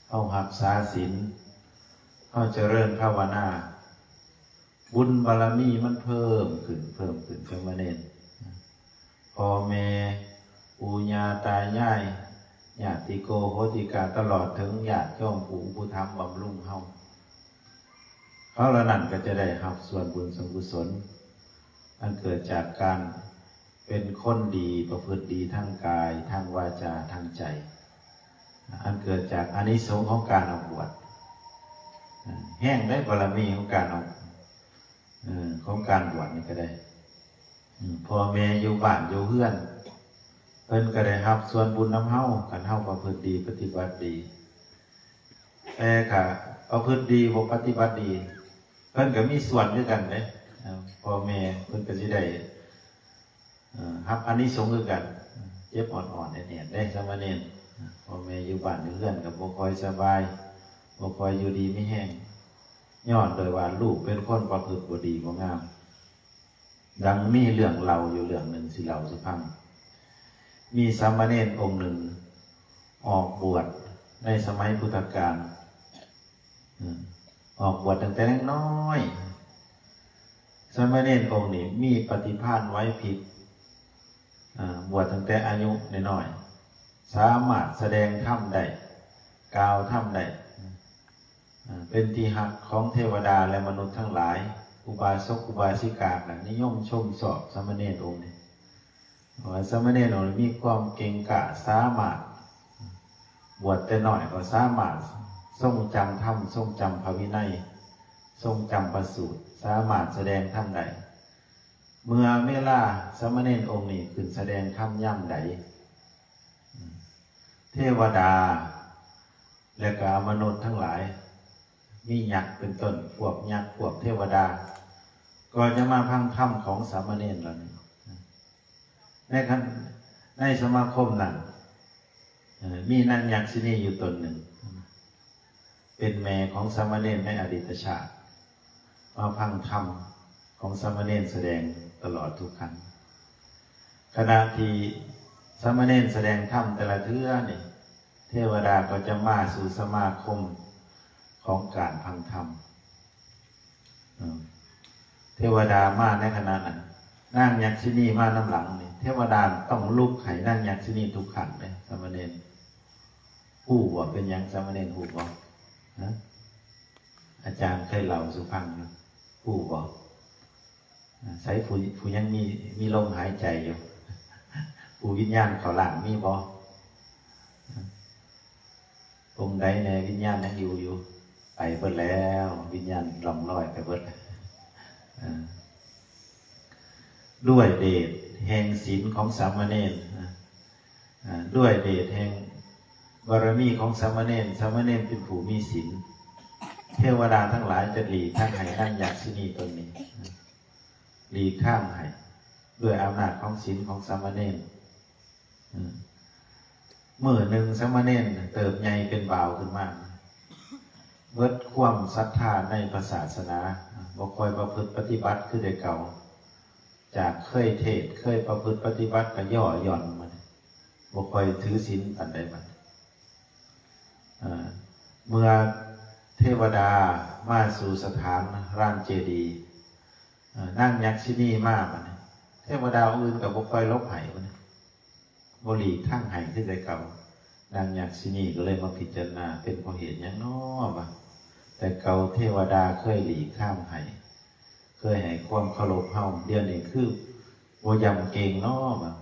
ເຮົາຮັກສາສິນ ເຮົາຈະເລີນພາວະນາ ບຸນບາລະມີມັນເພີ່ມຂຶ້ນ ເພີ່ມຂຶ້ນ ສາມະເນນ. ພໍ່ແມ່ ປູ່ຍ່າຕາຍາຍ ຍາດຕິໂກໂຫຕິກາ ຕະຫຼອດເຖິງຍາດໂຍມຜູ້ອຸປະຖຳບຳລຸງເຮົາ ເຂົາເຫຼົ່ານັ້ນກໍຈະໄດ້ຮັບສ່ວນບຸນສ່ວນກຸສົນ ອັນເກີດຈາກການເປັນຄົນດີ ປະພຶດດີທາງກາຍ ທາງວາຈາ ທາງໃຈ ອັນເກີດຈາກອານິສົງຂອງການອອກບວດ. ແຮງໄດ໋ ບາລະມີຂອງການອອກ ເອີ ຂອງການບວດນີ້ກໍໄດ້ ອືມ ພໍ່ແມ່ຢູ່ບ້ານຢູ່ເຮືອນ ເພິ່ນກໍໄດ້ຮັບສ່ວນບຸນນຳເຮົາ ຄັນເຮົາປະພຶດດີ ປະຕິບັດດີ. ແຕ່ຖ້າປະພຶດດີ ບໍ່ປະຕິບັດດີ ເພິ່ນກໍມີສ່ວນຄືກັນເດ້. ເອີ ພໍ່ແມ່ເພິ່ນກໍຊິໄດ້ ເອີ ຮັບອານິສົງຄືກັນ. ເຈັບອ່ອນໆແອດໆເດ້ ສາມະເນນ. ພໍ່ແມ່ຢູ່ບ້ານຢູ່ເຮືອນກໍບໍ່ຄ່ອຍສະບາຍ ບໍ່ຄ່ອຍຢູ່ດີມີແຮງ ຍ້ອນໂດຍວ່າລູກເປັນຄົນປະພຶດບໍ່ດີບໍ່ງາມ. ດັ່ງມີເລື່ອງເລົ່າຢູ່ເລື່ອງໜຶ່ງ ຊິເລົ່າສູ່ຟັງ. ມີສາມະເນນອົງໜຶ່ງອອກບວດໃນສະໄໝພຸດທະການ ອືມ ອອກບວດຕັ້ງແຕ່ຍັງນ້ອຍ. ສາມະເນນອົງນີ້ມີປະຕິພານໄຫວພິບ ອາ ບວດຕັ້ງແຕ່ອາຍຸນ້ອຍໆ ສາມາດສະແດງທຳໄດ້ ກ່າວທຳໄດ້ ອາ ເປັນທີ່ຮັກຂອງເທວະດາ ແລະ ມະນຸດທັງຫຼາຍ. ອຸບາສົກອຸບາສິກາກໍນິຍົມຊົມຊອບສາມະເນນອົງນີ້ ວ່າສາມະເນນນີ້ມີຄວາມເກັ່ງກ້າ ສາມາດ ບວດແຕ່ນ້ອຍກໍສາມາດຊົງຈຳທຳ ຊົງຈຳພະວິໄນ ຊົງຈຳພະສູດ ສາມາດສະແດງທຳໄດ້. ເມື່ອເວລາສາມະເນນອົງນີ້ຂຶ້ນສະແດງທຳຍາມໃດ ເທວະດາ ແລະ ກະມະນຸດທັງຫຼາຍ ມີຍັກເປັນຕົ້ນ ພວກຍັກ ພວກເທວະດາ ກໍຈະມາຟັງທຳຂອງສາມະເນນເຫຼົ່ານີ້. ໃນ ໃນສະມາຄົມນັ້ນ ເອີ ມີນາງຍັກສິນີຢູ່ຕົນໜຶ່ງ ເປັນແມ່ຂອງສາມະເນນໃນອະດີດຕະຊາດ ມາຟັງທຳຂອງສາມະເນນສະແດງຕະຫຼອດທຸກຄັ້ງ. ຂະນະທີ່ສາມະເນນສະແດງທຳແຕ່ລະເທື່ອນີ້ ເທວະດາກໍຈະມາສູ່ສະມາຄົມຂອງການຟັງທຳ. ເອີ ເທວະດາມາໃນຂະນະນັ້ນ ນາງຍັກສິນີມານຳຫຼັງນີ້ ເທວະດາຕ້ອງລຸກໃຫ້ນາງຍັກສິນີທຸກຄັ້ງເດ້ ສາມະເນນ. ຮູ້ບໍ່ເປັນຫຍັງ ສາມະເນນຮູ້ບໍ່? ຮະ? ອາຈານເຄີຍເລົ່າສູ່ຟັງຢູ່ ຮູ້ບໍ່? ໃສຜູ້ ຜູ້ຍັງມີ ມີລົມຫາຍໃຈຢູ່? ຜູ້ວິນຍານເຂົ້າລ້າງມີບໍ່? ອົງໃດແດ່ ວິນຍານຍັງຢູ່ຢູ່? ໄປເບິດແລ້ວ ວິນຍານລ່ອງລອຍໄປເບິດ. ເອີ ດ້ວຍເດດແຫ່ງສິນຂອງສາມະເນນ ນະ ອາ ດ້ວຍເດດແຫ່ງບາລະມີຂອງສາມະເນນ, ສາມະເນນເປັນຜູ້ມີສິນ, ເທວະດາທັງຫຼາຍຈະຫຼີກທາງໃຫ້ນາງຍັກສິນີຕົນນີ້, ຫຼີກທາງໃຫ້ ດ້ວຍອຳນາດຂອງສິນຂອງສາມະເນນ. ມື້ໜຶ່ງສາມະເນນເຕີບໃຫຍ່ເປັນບ່າວຂຶ້ນມາ, ເບິດຄວາມສັດທາໃນພະສາສະໜາ, ບໍ່ຄ່ອຍປະພຶດປະຕິບັດຄືແຕ່ເກົ່າ, ຈາກເຄີຍເທດ ເຄີຍປະພຶດປະຕິບັດກໍຍໍ້ຢ່ອນມາ, ບໍ່ຄ່ອຍຖືສິນປານໃດບັດ. ເອີ ເມື່ອເທວະດາມາສູ່ສະຖານລານເຈດີ, ເອີ ນາງຍັກສິນີມາບັດນີ້, ເທວະດາອົງອື່ນກໍບໍ່ຄ່ອຍຫຼົບໃຫ້ບັດນີ້, ບໍ່ຫຼີກທາງໃຫ້ຄືແຕ່ເກົ່າ. ນາງຍັກສິນີກໍເລີຍມາພິຈາລະນາ ເປັນເພາະເຫດຫຍັງນໍວ່າ, ແຕ່ເກົ່າເທວະດາເຄີຍຫຼີກທາງໃຫ້, ເຄີຍໃຫ້ຄວາມເຄົາລົບເຮົາ, ດຽວນີ້ຄືບໍ່ຢຳເກງນໍວ່າ.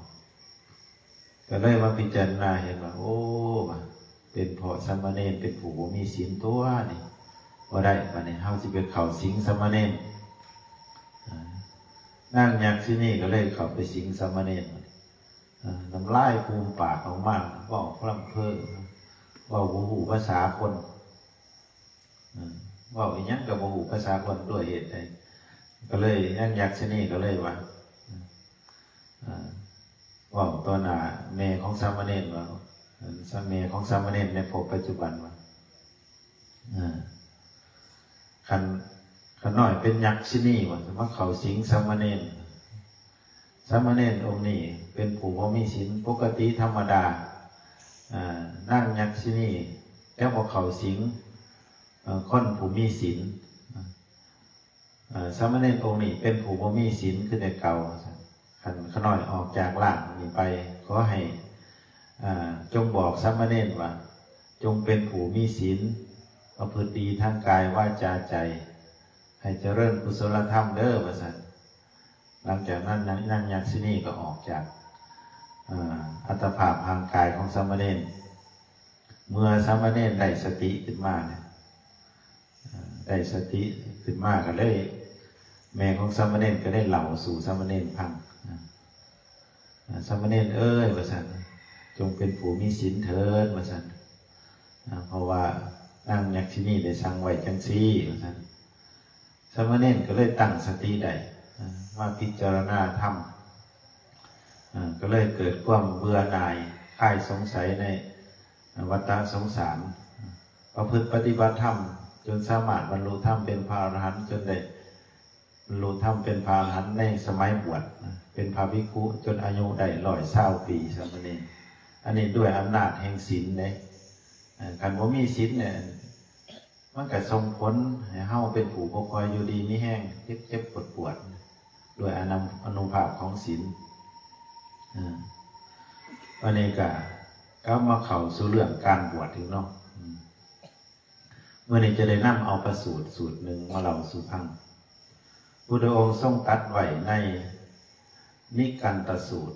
ກໍເລີຍມາພິຈາລະນາເຫັນວ່າ ໂອ້ ວ່າ ເປັນເພາະສາມະເນນເປັນຜູ້ບໍ່ມີສິນຕົວະນີ້, ບໍ່ໄດ້, ບັດນີ້ເຮົາຊິໄປເຂົ້າສິງສາມະເນນ. ອາ ນາງຍັກສິນີກໍເລີຍເຂົ້າໄປສິງສາມະເນນ, ອາ ນ້ຳລາຍຟູມປາກອອກມາ, ເວົ້າພຣຳເພີ ເວົ້າບໍ່ຮູ້ພາສາຄົນ. ເອີ ເວົ້າອີ່ຫຍັງກໍບໍ່ຮູ້ພາສາຄົນດ້ວຍເຫດໃດ, ກໍເລີຍ ນາງຍັກສິນີກໍເລີຍວ່າ ເອີ ເວົ້າຕໍ່ໜ້າແມ່ຂອງສາມະເນນວ່າ, ແມ່ຂອງສາມະເນນໃນພບປັດຈຸບັນວ່າ ເອີ ຄັນ ຂ້ານ້ອຍເປັນຍັກສິນີວ່າ ມາເຂົ້າສິງສາມະເນນ, ສາມະເນນອົງນີ້ເປັນຜູ້ບໍ່ມີສິນ, ປົກກະຕິທຳມະດາ ເອີ ນາງຍັກສິນີຈະບໍ່ເຂົ້າສິງ ເອີ ຄົນຜູ້ມີສິນ. ເອີ ສາມະເນນອົງນີ້ເປັນຜູ້ບໍ່ມີສິນຄືແຕ່ເກົ່າ, ຄັນຂ້ານ້ອຍອອກຈາກຮ່າງນີ້ໄປ, ຂໍໃຫ້ ເອີ ຈົ່ງບອກສາມະເນນວ່າ ຈົ່ງເປັນຜູ້ມີສິນ, ປະພຶດດີທາງກາຍ ວາຈາ ໃຈ, ໃຫ້ຈະເລີນກຸສົລະທຳເດີ ວ່າຊັ້ນ. ຫຼັງຈາກນັ້ນ ນາງ ນາງຍັກສິນີກໍອອກຈາກ ເອີ ອັດຕະພາບຮ່າງກາຍຂອງສາມະເນນ. ເມື່ອສາມະເນນໄດ້ສະຕິຂຶ້ນມາ ເອີ ໄດ້ສະຕິຂຶ້ນມາກໍເລີຍ ແມ່ຂອງສາມະເນນກໍໄດ້ເລົ່າສູ່ສາມະເນນຟັງ, ເອີ ສາມະເນນເອີຍ ວ່າຊັ້ນ, ຈົ່ງເປັນຜູ້ມີສິນເຖີດ ວ່າຊັ້ນ, ເພາະວ່ານາງຍັກສິນີໄດ້ສັ່ງໄວ້ຈັ່ງຊີ້ ວ່າຊັ້ນ. ສາມະເນນກໍເລີຍຕັ້ງສະຕິໄດ້ ເອີ ມາພິຈາລະນາທຳ, ເອີ ກໍເລີຍເກີດຄວາມເບື່ອໜ່າຍ ຄາຍສົງໄສໃນ ວັດຕະສົງສານ, ປະພຶດປະຕິບັດທຳ ຈົນສາມາດບັນລຸທຳເປັນພະອະລະຫັນ, ຈົນໄດ້ບັນລຸທຳເປັນພະອະລະຫັນໃນສະໄໝບວດ, ເປັນພະພິກຂຸຈົນອາຍຸໄດ້ຮ້ອຍຊາວປີ ສາມະເນນ. ອັນນີ້ດ້ວຍອຳນາດແຫ່ງສິນເດ້. ເອີ ຄັນບໍ່ມີສິນນີ້ ມັນກໍສົ່ງຜົນໃຫ້ເຮົາເປັນຜູ້ບໍ່ຄ່ອຍຢູ່ດີມີແຮງ, ເຈັບໆປວດໆ ດ້ວຍອະນຳ ອະນຸພາບຂອງສິນ. ເອີ ອັນນີ້ກໍກັບມາເຂົ້າສູ່ເລື່ອງການບວດອີກເນາະ. ເອີ ມື້ນີ້ຈະໄດ້ນຳເອົາພະສູດສູດໜຶ່ງມາເລົ່າສູ່ຟັງ. ພຸດທະອົງຊົງຕັດໄວ້ໃນນິກັນຕະສູດ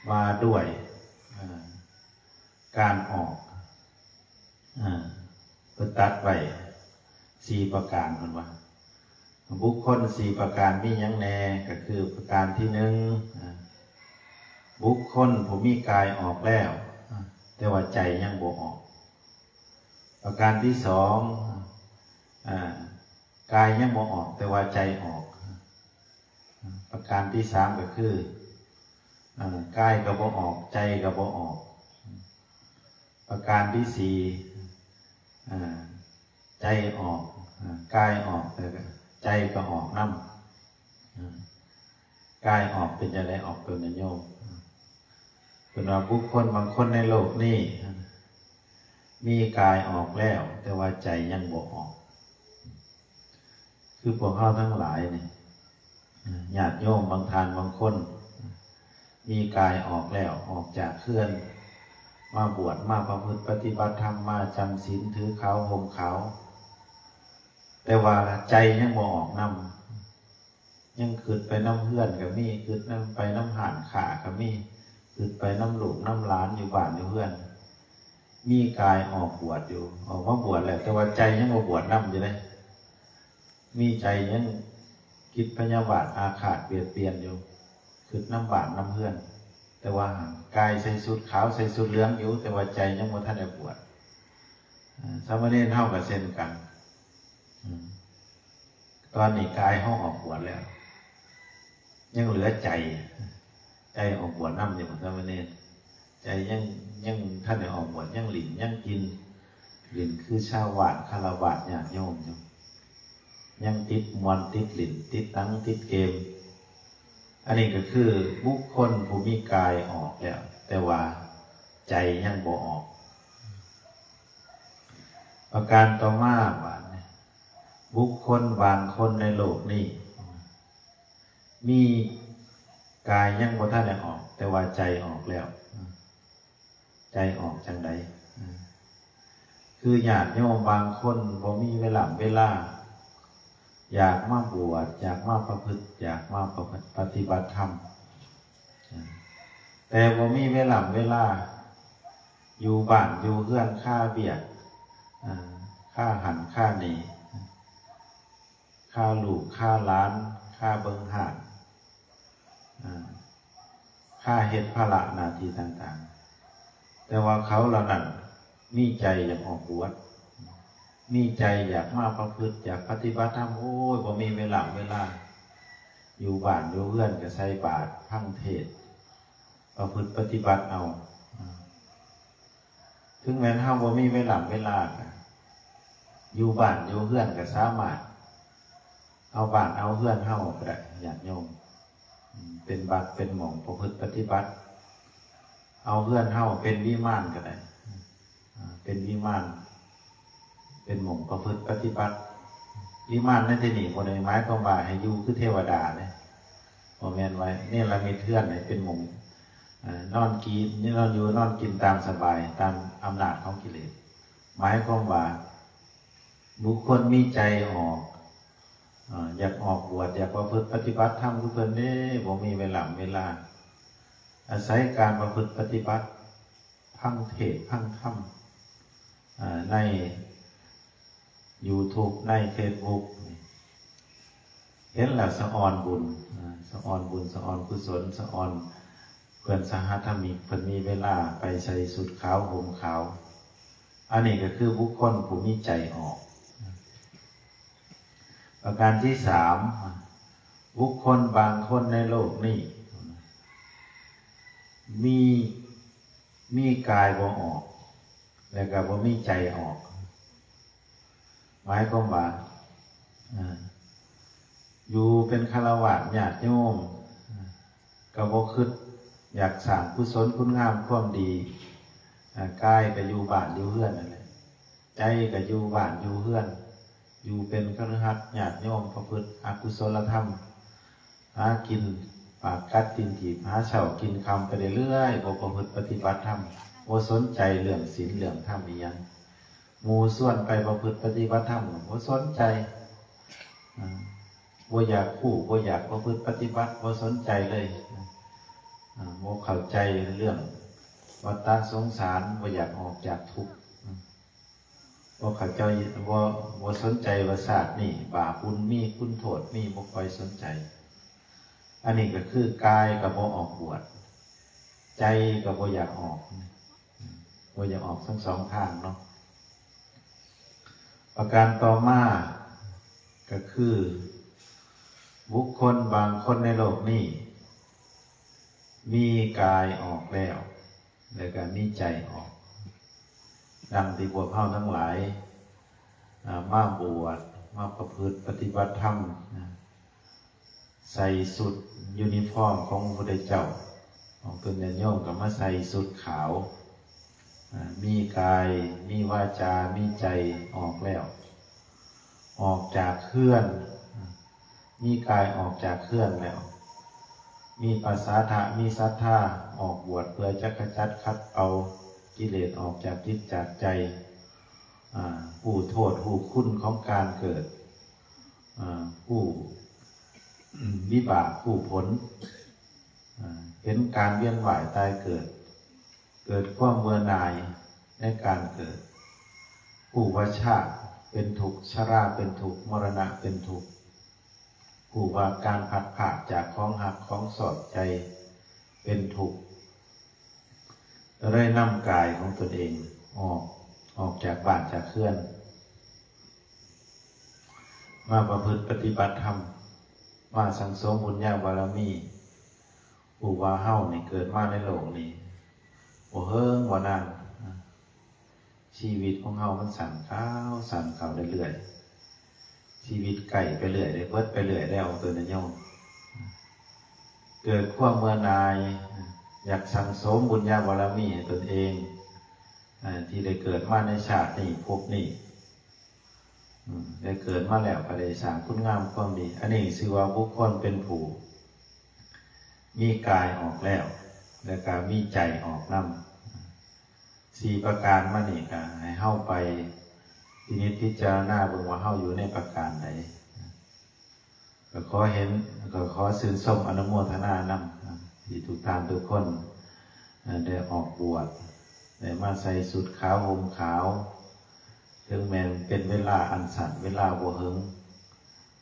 ວ່າດ້ວຍ ເອີ ການອອກ ເອີ ເພິ່ນຕັດໄວ້ສີ່ປະການ ເພິ່ນວ່າ ບຸກຄົນສີ່ປະການມີຫຍັງແດ່? ກໍຄືປະການທີໜຶ່ງ ເອີ ບຸກຄົນຜູ້ມີກາຍອອກແລ້ວ ເອີ ແຕ່ວ່າໃຈຍັງບໍ່ອອກ. ປະການທີສອງ ເອີ ກາຍຍັງບໍ່ອອກ ແຕ່ວ່າໃຈອອກ. ປະການທີສາມກໍຄື ເອີ ກາຍກໍບໍ່ອອກ ໃຈກໍບໍ່ອອກ. ປະການທີສີ່ ເອີ ໃຈອອກ ເອີ ກາຍອອກ ແຕ່ໃຈກໍອອກນຳ. ເອີ ກາຍອອກເປັນຈັ່ງໃດ? ອອກເປັນນະໂຍມ. ເພິ່ນວ່າບຸກຄົນບາງຄົນໃນໂລກນີ້ ມີກາຍອອກແລ້ວ ແຕ່ວ່າໃຈຍັງບໍ່ອອກ. ຄືພວກເຮົາທັງຫຼາຍນີ້ ຍາດໂຍມບາງທ່ານບາງຄົນ ມີກາຍອອກແລ້ວ ອອກຈາກເຮືອນ ມາບວດ ມາປະພຶດປະຕິບັດທຳ ມາຈຳສິນ ຖືຂາວ ຫົ່ມຂາວ, ຕ່ວ່າໃຈຍັງບໍ່ອອກນຳ. ຍັງຄິດໄປນຳເຮືອນກໍມີ, ຄິດນຳ ໄປນຳຮ້ານຄ້າກໍມີ, ຄິດໄປນຳລູກນຳຫຼານຢູ່ບ້ານຢູ່ເຮືອນ. ມີກາຍອອກບວດຢູ່, ອອກມາບວດແລ້ວ, ແຕ່ວ່າໃຈຍັງບໍ່ບວດນຳຢູ່ເດ້. ມີໃຈຍັງຄິດພະຍາບາດອາຄາດບຽດບຽນຢູ່, ຄິດນຳບ້ານນຳເຮືອນ. ແຕ່ວ່າກາຍໃສ່ຊຸດຂາວ ໃສ່ຊຸດເຫຼືອງຢູ່, ແຕ່ວ່າໃຈຍັງບໍ່ທັນໄດ້ບວດ. ເອີ ສາມະເນນເຮົາກໍເຊັ່ນກັນ. ອືມ ຕອນນີ້ກາຍເຮົາອອກບວດແລ້ວ, ຍັງເຫຼືອໃຈ, ໃຈອອກບວດນຳຢູ່ບໍ່ ສາມະເນນ? ໃຈຍັງ ຍັງທັນໄດ້ອອກບວດ, ຍັງຫຼິ້ນ ຍັງກິນ, ຫຼິ້ນຄືຊາວບ້ານຄາລະວາດຍາດໂຍມຢູ່, ຍັງຕິດມ່ວນ ຕິດຫຼິ້ນ ຕິດໜັງ ຕິດເກມ. ອັນນີ້ກໍຄືບຸກຄົນຜູ້ມີກາຍອອກແລ້ວ, ແຕ່ວ່າໃຈຍັງບໍ່ອອກ. ປະການຕໍ່ມາບາດນີ້, ບຸກຄົນບາງຄົນໃນໂລກນີ້ ມີກາຍຍັງບໍ່ທັນໄດ້ອອກ, ແຕ່ວ່າໃຈອອກແລ້ວ. ໃຈອອກຈັ່ງໃດ? ຄືຍາດໂຍມບາງຄົນບໍ່ມີເວລາເວລາ ຢາກມາບວດ, ຢາກມາປະພຶດ, ຢາກມາປະ ປະຕິບັດທຳ, ແຕ່ບໍ່ມີເວລາເວລາ ຢູ່ບ້ານຢູ່ເຮືອນຄາວຽກ, ຄາຫັ້ນຄານີ້, ຄາລູກຄາຫຼານ, ຄາເບິ່ງຮ້ານ, ຄາເຮັດພາລະໜ້າທີ່ຕ່າງໆ. ແຕ່ວ່າເຂົາເຫຼົ່ານັ້ນມີໃຈຢາກອອກບວດ, ມີໃຈຢາກມາປະພຶດ, ຢາກປະຕິບັດທຳ, ໂອ້ຍ ບໍ່ມີເວລາເວລາ. ຢູ່ບ້ານຢູ່ເຮືອນກໍໃສ່ບາດ, ຟັງເທດ, ປະພຶດປະຕິບັດເອົາ. ເຖິງແມ່ນເຮົາບໍ່ມີເວລາເວລາ ກໍຢູ່ບ້ານຢູ່ເຮືອນກໍສາມາດເອົາບ້ານເອົາເຮືອນເຮົາກໍໄດ້ ຍາດໂຍມ, ເປັນວັດເປັນໝ່ອງປະພຶດປະຕິບັດ. ເອົາເຮືອນເຮົາເປັນວິມານກໍໄດ້, ເປັນວິມານ ເປັນໝ່ອງປະພຶດປະຕິບັດ. ວິມານໃນທີ່ນີ້ບໍ່ໄດ້ໝາຍຄວາມວ່າໃຫ້ຢູ່ຄືເທວະດາເດ້, ບໍ່ແມ່ນວ່າເນລະມິດເຮືອນໃຫ້ເປັນໝ່ອງ ເອີ ນອນກິນ ນອນຢູ່ນອນກິນຕາມສະບາຍ ຕາມອຳນາດຂອງກິເລດ. ໝາຍຄວາມວ່າບຸກຄົນມີໃຈອອກ, ເອີ ຢາກອອກບວດ, ຢາກປະພຶດປະຕິບັດທຳຄືເພິ່ນເດ້, ບໍ່ມີເວລາເວລາ. ອາໄສການປະພຶດປະຕິບັດ, ຟັງເທດຟັງທຳ ເອີ ໃນຢູທູບ ໃນເຟສບຸກ ເຫັນແລ້ວສະອອນບຸນ, ເອີ ສະອອນບຸນ ສະອອນກຸສົນ, ສະອອນເພື່ອນສະຫະທຳມິກ ເພິ່ນມີເວລາໄປໃສ່ຊຸດຂາວຫົ່ມຂາວ. ອັນນີ້ກໍຄືບຸກຄົນຜູ້ມີໃຈອອກ. ປະການທີສາມ, ບຸກຄົນບາງຄົນໃນໂລກນີ້ ມີ ມີກາຍບໍ່ອອກ ແລະກໍບໍ່ມີໃຈອອກ. ໝາຍຄວາມວ່າ ເອີ ຢູ່ເປັນຄາລະວາດຍາດໂຍມ ກໍບໍ່ຄິດຢາກສ້າງກຸສົນຄຸນງາມຄວາມດີ, ເອີ ກາຍກໍຢູ່ບ້ານຢູ່ເຮືອນນັ້ນແຫຼະ, ໃຈກໍຢູ່ບ້ານຢູ່ເຮືອນ, ຢູ່ເປັນຄະລືຫັດຍາດໂຍມ ປະພຶດອະກຸສົນລະທຳ, ຫາກິນປາກກັດຕີນຖີບ, ຫາເຊົ້າກິນຄ່ຳໄປເລື້ອຍໆ, ບໍ່ປະພຶດປະຕິບັດທຳ, ບໍ່ສົນໃຈເລື່ອງສິນເລື່ອງທຳອີ່ຫຍັງ. ໝູ່ຊວນໄປປະພຶດປະຕິບັດທຳກໍບໍ່ສົນໃຈ, ເອີ ບໍ່ຢາກຮູ້ ບໍ່ຢາກປະພຶດປະຕິບັດ, ບໍ່ສົນໃຈເລີຍ, ເອີ ບໍ່ເຂົ້າໃຈເລື່ອງວັດຕະສົງສານ, ບໍ່ຢາກອອກຈາກທຸກ, ບໍ່ເຂົ້າໃຈ ບໍ່ ບໍ່ສົນໃຈວ່າຊາດນີ້ບາບບຸນມີ ຄຸນໂທດມີ, ບໍ່ຄ່ອຍສົນໃຈ. ອັນນີ້ກໍຄືກາຍກໍບໍ່ອອກບວດ, ໃຈກໍບໍ່ຢາກອອກ, ບໍ່ຢາກອອກທັງສອງທາງເນາະ. ປະການຕໍ່ມາກໍຄື ບຸກຄົນບາງຄົນໃນໂລກນີ້ ມີກາຍອອກແລ້ວ ແລະກໍມີໃຈອອກ. ດັ່ງທີ່ພວກເຮົາທັງຫຼາຍ ອາ ມາບວດ ມາປະພຶດປະຕິບັດທຳ ນະ ໃສ່ຊຸດຢູນິຟອມຂອງພະພຸດທະເຈົ້າ, ອອກເປັນຍາດໂຍມກໍມາໃສ່ຊຸດຂາວ, ອາ ມີກາຍ ມີວາຈາ ມີໃຈອອກແລ້ວ, ອອກຈາກເຮືອນ, ມີກາຍອອກຈາກເຮືອນແລ້ວ, ມີປະສາທະ ມີສັດທາ ອອກບວດເພື່ອຈະຂະຈັດຂັດເປົ່າກິເລດອອກຈາກຈິດຈາກໃຈ, ອາ ຮູ້ໂທດຮູ້ຄຸນຂອງການເກີດ, ເອີ ຮູ້ວິບາກ ຮູ້ຜົນ ເອີ ເຫັນການວຽນວ່າຍຕາຍເກີດ ເກີດຄວາມເບື່ອໜ່າຍໃນການເກີດ ຮູ້ວ່າຊາດເປັນທຸກ ຊະລາເປັນທຸກ ມໍລະນະເປັນທຸກ ຮູ້ວ່າການພັດພາກຈາກຂອງຮັກຂອງຊອບໃຈເປັນທຸກ ກໍໄດ້ນຳກາຍຂອງຕົນເອງອອກ ອອກຈາກບ້ານຈາກເຮືອນ ມາປະພຶດປະຕິບັດທຳ ມາສັ່ງສົມບຸນຍາບາລະມີ ຮູ້ວ່າເຮົານີ້ເກີດມາໃນໂລກນີ້ບໍ່ເຫິງບໍ່ນານ ຊີວິດຂອງເຮົາມັນສັ້ນເຂົ້າ ສັ້ນເຂົ້າເລື້ອຍໆ ຊີວິດໃກ້ໄປເລື້ອຍເດ້ ເບິດໄປເລື້ອຍແລ້ວ ເປັນນະໂຍມ ເກີດຄວາມເບື່ອໜ່າຍ ຢາກສັ່ງສົມບຸນຍາບາລະມີໃຫ້ຕົນເອງ ທີ່ໄດ້ເກີດມາໃນຊາດນີ້ ພົບນີ້ ອາ ໄດ້ເກີດມາແລ້ວກໍໄດ້ສ້າງຄຸນງາມຄວາມດີ ອັນນີ້ຊື່ວ່າບຸກຄົນເປັນຜູ້ມີກາຍອອກແລ້ວ ແລ້ວກໍມີໃຈອອກນຳ ສີ່ປະການມານີ້ກໍໃຫ້ເຮົາໄປພິນິດພິຈາລະນາເບິ່ງວ່າເຮົາຢູ່ໃນປະການໃດ ກໍຂໍເຫັນ ກໍຂໍຊື່ນຊົມອະນຸໂມທະນານຳ ທີ່ທຸກທ່ານທຸກຄົນ ເອີ ໄດ້ອອກບວດ ໄດ້ມາໃສ່ຊຸດຂາວຫົ່ມຂາວ ເຖິງແມ່ນເປັນເວລາອັນສັ້ນ ເວລາບໍ່ເຫິງ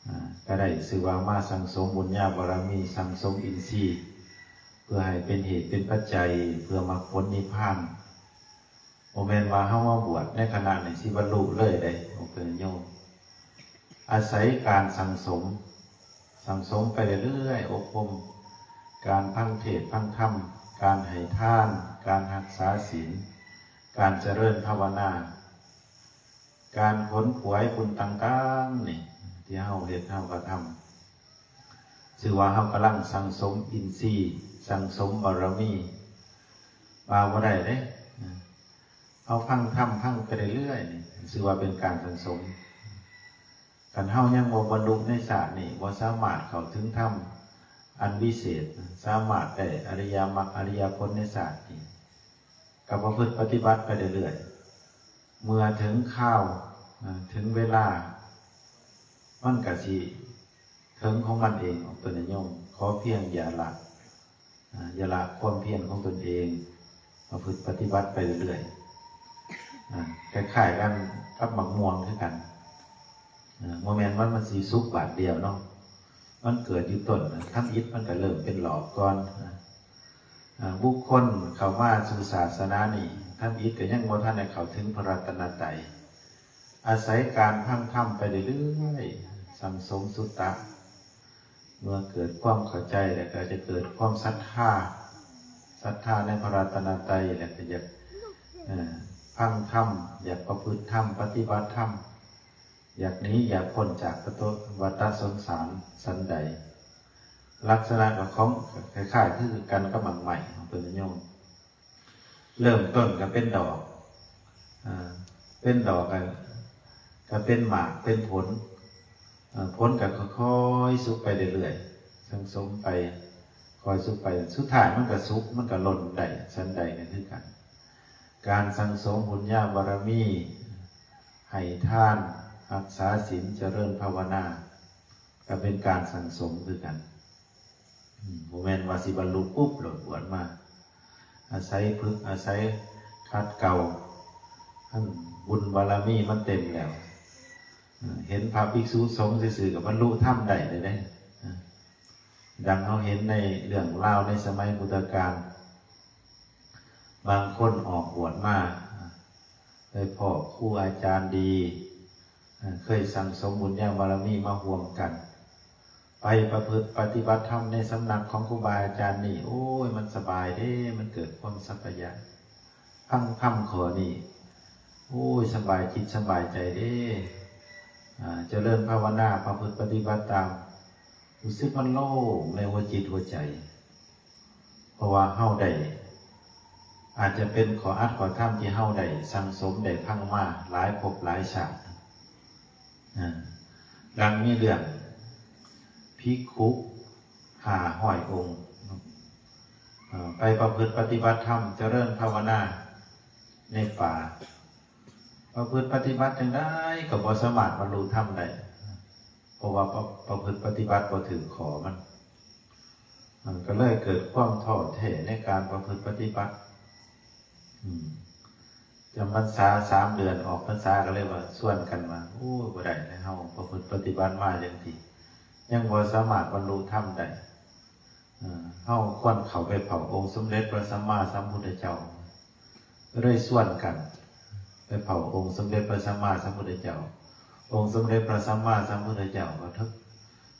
ເອີ ກໍໄດ້ຊື່ວ່າມາສັ່ງສົມບຸນຍາບາລະມີ ສັ່ງສົມອິນຊີ ເພື່ອໃຫ້ເປັນເຫດເປັນປັດໄຈ ເພື່ອມັກຜົນນິບພານ ບໍ່ແມ່ນວ່າເຮົາມາບວດໃນຂະນະນີ້ຊິບັນລຸເລີຍເດ້ ໂອເຄໂຍມ ອາໄສການສັ່ງສົມ ສັ່ງສົມໄປເລື້ອຍໆ ອົບຮົມ ການຟັງເທດຟັງທຳ ການໃຫ້ທານ ການຮັກສາສິນ ການຈະເລີນພາວະນາ ການຂົນຂວາຍບຸນຕ່າງໆນີ້ ທີ່ເຮົາເຮັດເຮົາກະທຳ ຊື່ວ່າເຮົາກຳລັງສັ່ງສົມອິນຊີ ສັ່ງສົມບາລະມີ ວ່າບໍ່ໄດ້ເດ້ ເຮົາຟັງທຳ ຟັງໄປເລື້ອຍໆນີ້ ຊື່ວ່າເປັນການສັ່ງສົມ ຄັນເຮົາຍັງບໍ່ບັນລຸໃນຊາດນີ້ ບໍ່ສາມາດເຂົ້າເຖິງທຳອັນວິເສດ ສາມາດໄດ້ອະລິຍະມັກ ອະລິຍະຜົນໃນຊາດນີ້ ກໍປະພຶດປະຕິບັດໄປເລື້ອຍໆ ເມື່ອເຖິງຄາວ ເຖິງເວລາ ມັນກໍຊິເຖິງຂອງມັນເອງ ເປັນນະໂຍມ ຂໍພຽງຢ່າລະ ອາ ຢ່າລະຄວາມພຽນຂອງຕົນເອງ ປະພຶດປະຕິບັດໄປເລື້ອຍໆ ອາ ຄ້າຍໆກັນກັບໝາກມ່ວງຄືກັນ ອາ ບໍ່ແມ່ນວ່າມັນຊິສຸກບາດດຽວເນາະ ມັນເກີດຢູ່ຕົ້ນ ທຳອິດມັນກໍເລີ່ມເປັນດອກກ່ອນ ອາ ບຸກຄົນເຂົ້າມາສູ່ສາສະໜານີ້ ທຳອິດກໍຍັງບໍ່ທັນໄດ້ເຂົ້າເຖິງພະລັດຕະນະໄຕ ອາໄສການຟັງທຳໄປເລື້ອຍໆ ສັ່ງສົມສຸດຕະ ເມື່ອເກີດຄວາມເຂົ້າໃຈແລ້ວກໍຈະເກີດຄວາມສັດທາ ສັດທາໃນພະລັດຕະນະໄຕ ແລ້ວກໍຢາກ ເອີ ຟັງທຳ ຢາກປະພຶດທຳ ປະຕິບັດທຳ ຢາກໜີຢາກພົ້ນຈາກວັດຕະສົງສານສັນໃດ ລັກສະນະຂອງ ຄ້າຍໆຄືກັນກັບໝາກໄມ້ຂອງເພິ່ນນະໂຍມ ເລີ່ມຕົ້ນກໍເປັນດອກ ອາ ເປັນດອກກໍ ກໍເປັນໝາກ ເປັນຜົນ ອາ ຜົນກໍຄ່ອຍໆສຸກໄປເລື້ອຍໆ ສັງສົມໄປ ຄ່ອຍສຸກໄປ ສຸດທ້າຍມັນກໍສຸກ ມັນກໍຫຼົ່ນໄດ້ ສັນໃດກໍຄືກັນ ການສັງສົມບຸນຍາບາລະມີ ໃຫ້ທານ ຮັກສາສິນ ຈະເລີນພາວະນາ ກໍເປັນການສັງສົມຄືກັນ ອືມ ບໍ່ແມ່ນວ່າຊິບັນລຸປຸບໂລດບວດມາ ອາໄສຝຶກ ອາໄສຂັດເກົາ ຫັ້ນບຸນບາລະມີມັນເຕັມແລ້ວ ເຫັນພະພິກສຸສົງຊື່ໆກໍບັນລຸທຳໄດ້ເລີຍເດ້ ດັ່ງເຮົາເຫັນໃນເລື່ອງລາວໃນສະໄໝພຸດທະການ ບາງຄົນອອກບວດມາ ໄດ້ພໍ້ຄູອາຈານດີ ເຄີຍສັ່ງສົມບຸນຍາບາລະມີມາຮ່ວມກັນ ໄປປະພຶດປະຕິບັດທຳໃນສຳນັກຂອງຄູບາອາຈານນີ້ ໂອ້ຍ ມັນສະບາຍເດ້ ມັນເກີດຄວາມສັບພະຍະ ຟັງທຳຂໍ້ນີ້ ໂອ້ຍ ສະບາຍຈິດສະບາຍໃຈເດ້ ອາ ຈະເລີນພາວະນາ ປະພຶດປະຕິບັດຕາມ ຮູ້ສຶກມັນໂລ່ງໃນຫົວຈິດຫົວໃຈ ເພາະວ່າເຮົາໄດ້ ອາດຈະເປັນຂໍ້ອັດຂໍ້ທຳທີ່ເຮົາໄດ້ສັ່ງສົມໄດ້ຟັງມາຫຼາຍພົບຫຼາຍຊາດ ອາ ດັ່ງມີເລື່ອງພິກຂຸຫ້າຮ້ອຍອົງ ເອີ ໄປປະພຶດປະຕິບັດທຳ ຈະເລີນພາວະນາໃນປ່າ ປະພຶດປະຕິບັດຈັ່ງໃດກໍບໍ່ສາມາດບັນລຸທຳໄດ້ ເພາະ ວ່າປະ ປະພຶດປະຕິບັດບໍ່ຖືກຂໍ້ມັນ ມັນກໍເລີຍເກີດຄວາມທໍ້ແທ້ໃນການປະພຶດປະຕິບັດ. ອືມ ຈຳພັນສາສາມເດືອນ ອອກພັນສາກໍເລີຍວ່າ ຊວນກັນວ່າ ໂອ້ຍ ບໍ່ໄດ້ແລ້ວ ເຮົາປະພຶດປະຕິບັດມາຈັ່ງຊີ້ ຍັງບໍ່ສາມາດບັນລຸທຳໄດ້. ເອີ ເຮົາຄວນເຂົ້າໄປເຝົ້າອົງສົມເດັດພະສຳມາສຳພຸດທະເຈົ້າ. ກໍເລີຍຊວນກັນໄປເຝົ້າອົງສົມເດັດພະສຳມາສຳພຸດທະເຈົ້າ. ອົງສົມເດັດພະສຳມາສຳພຸດທະເຈົ້າກໍຖືກ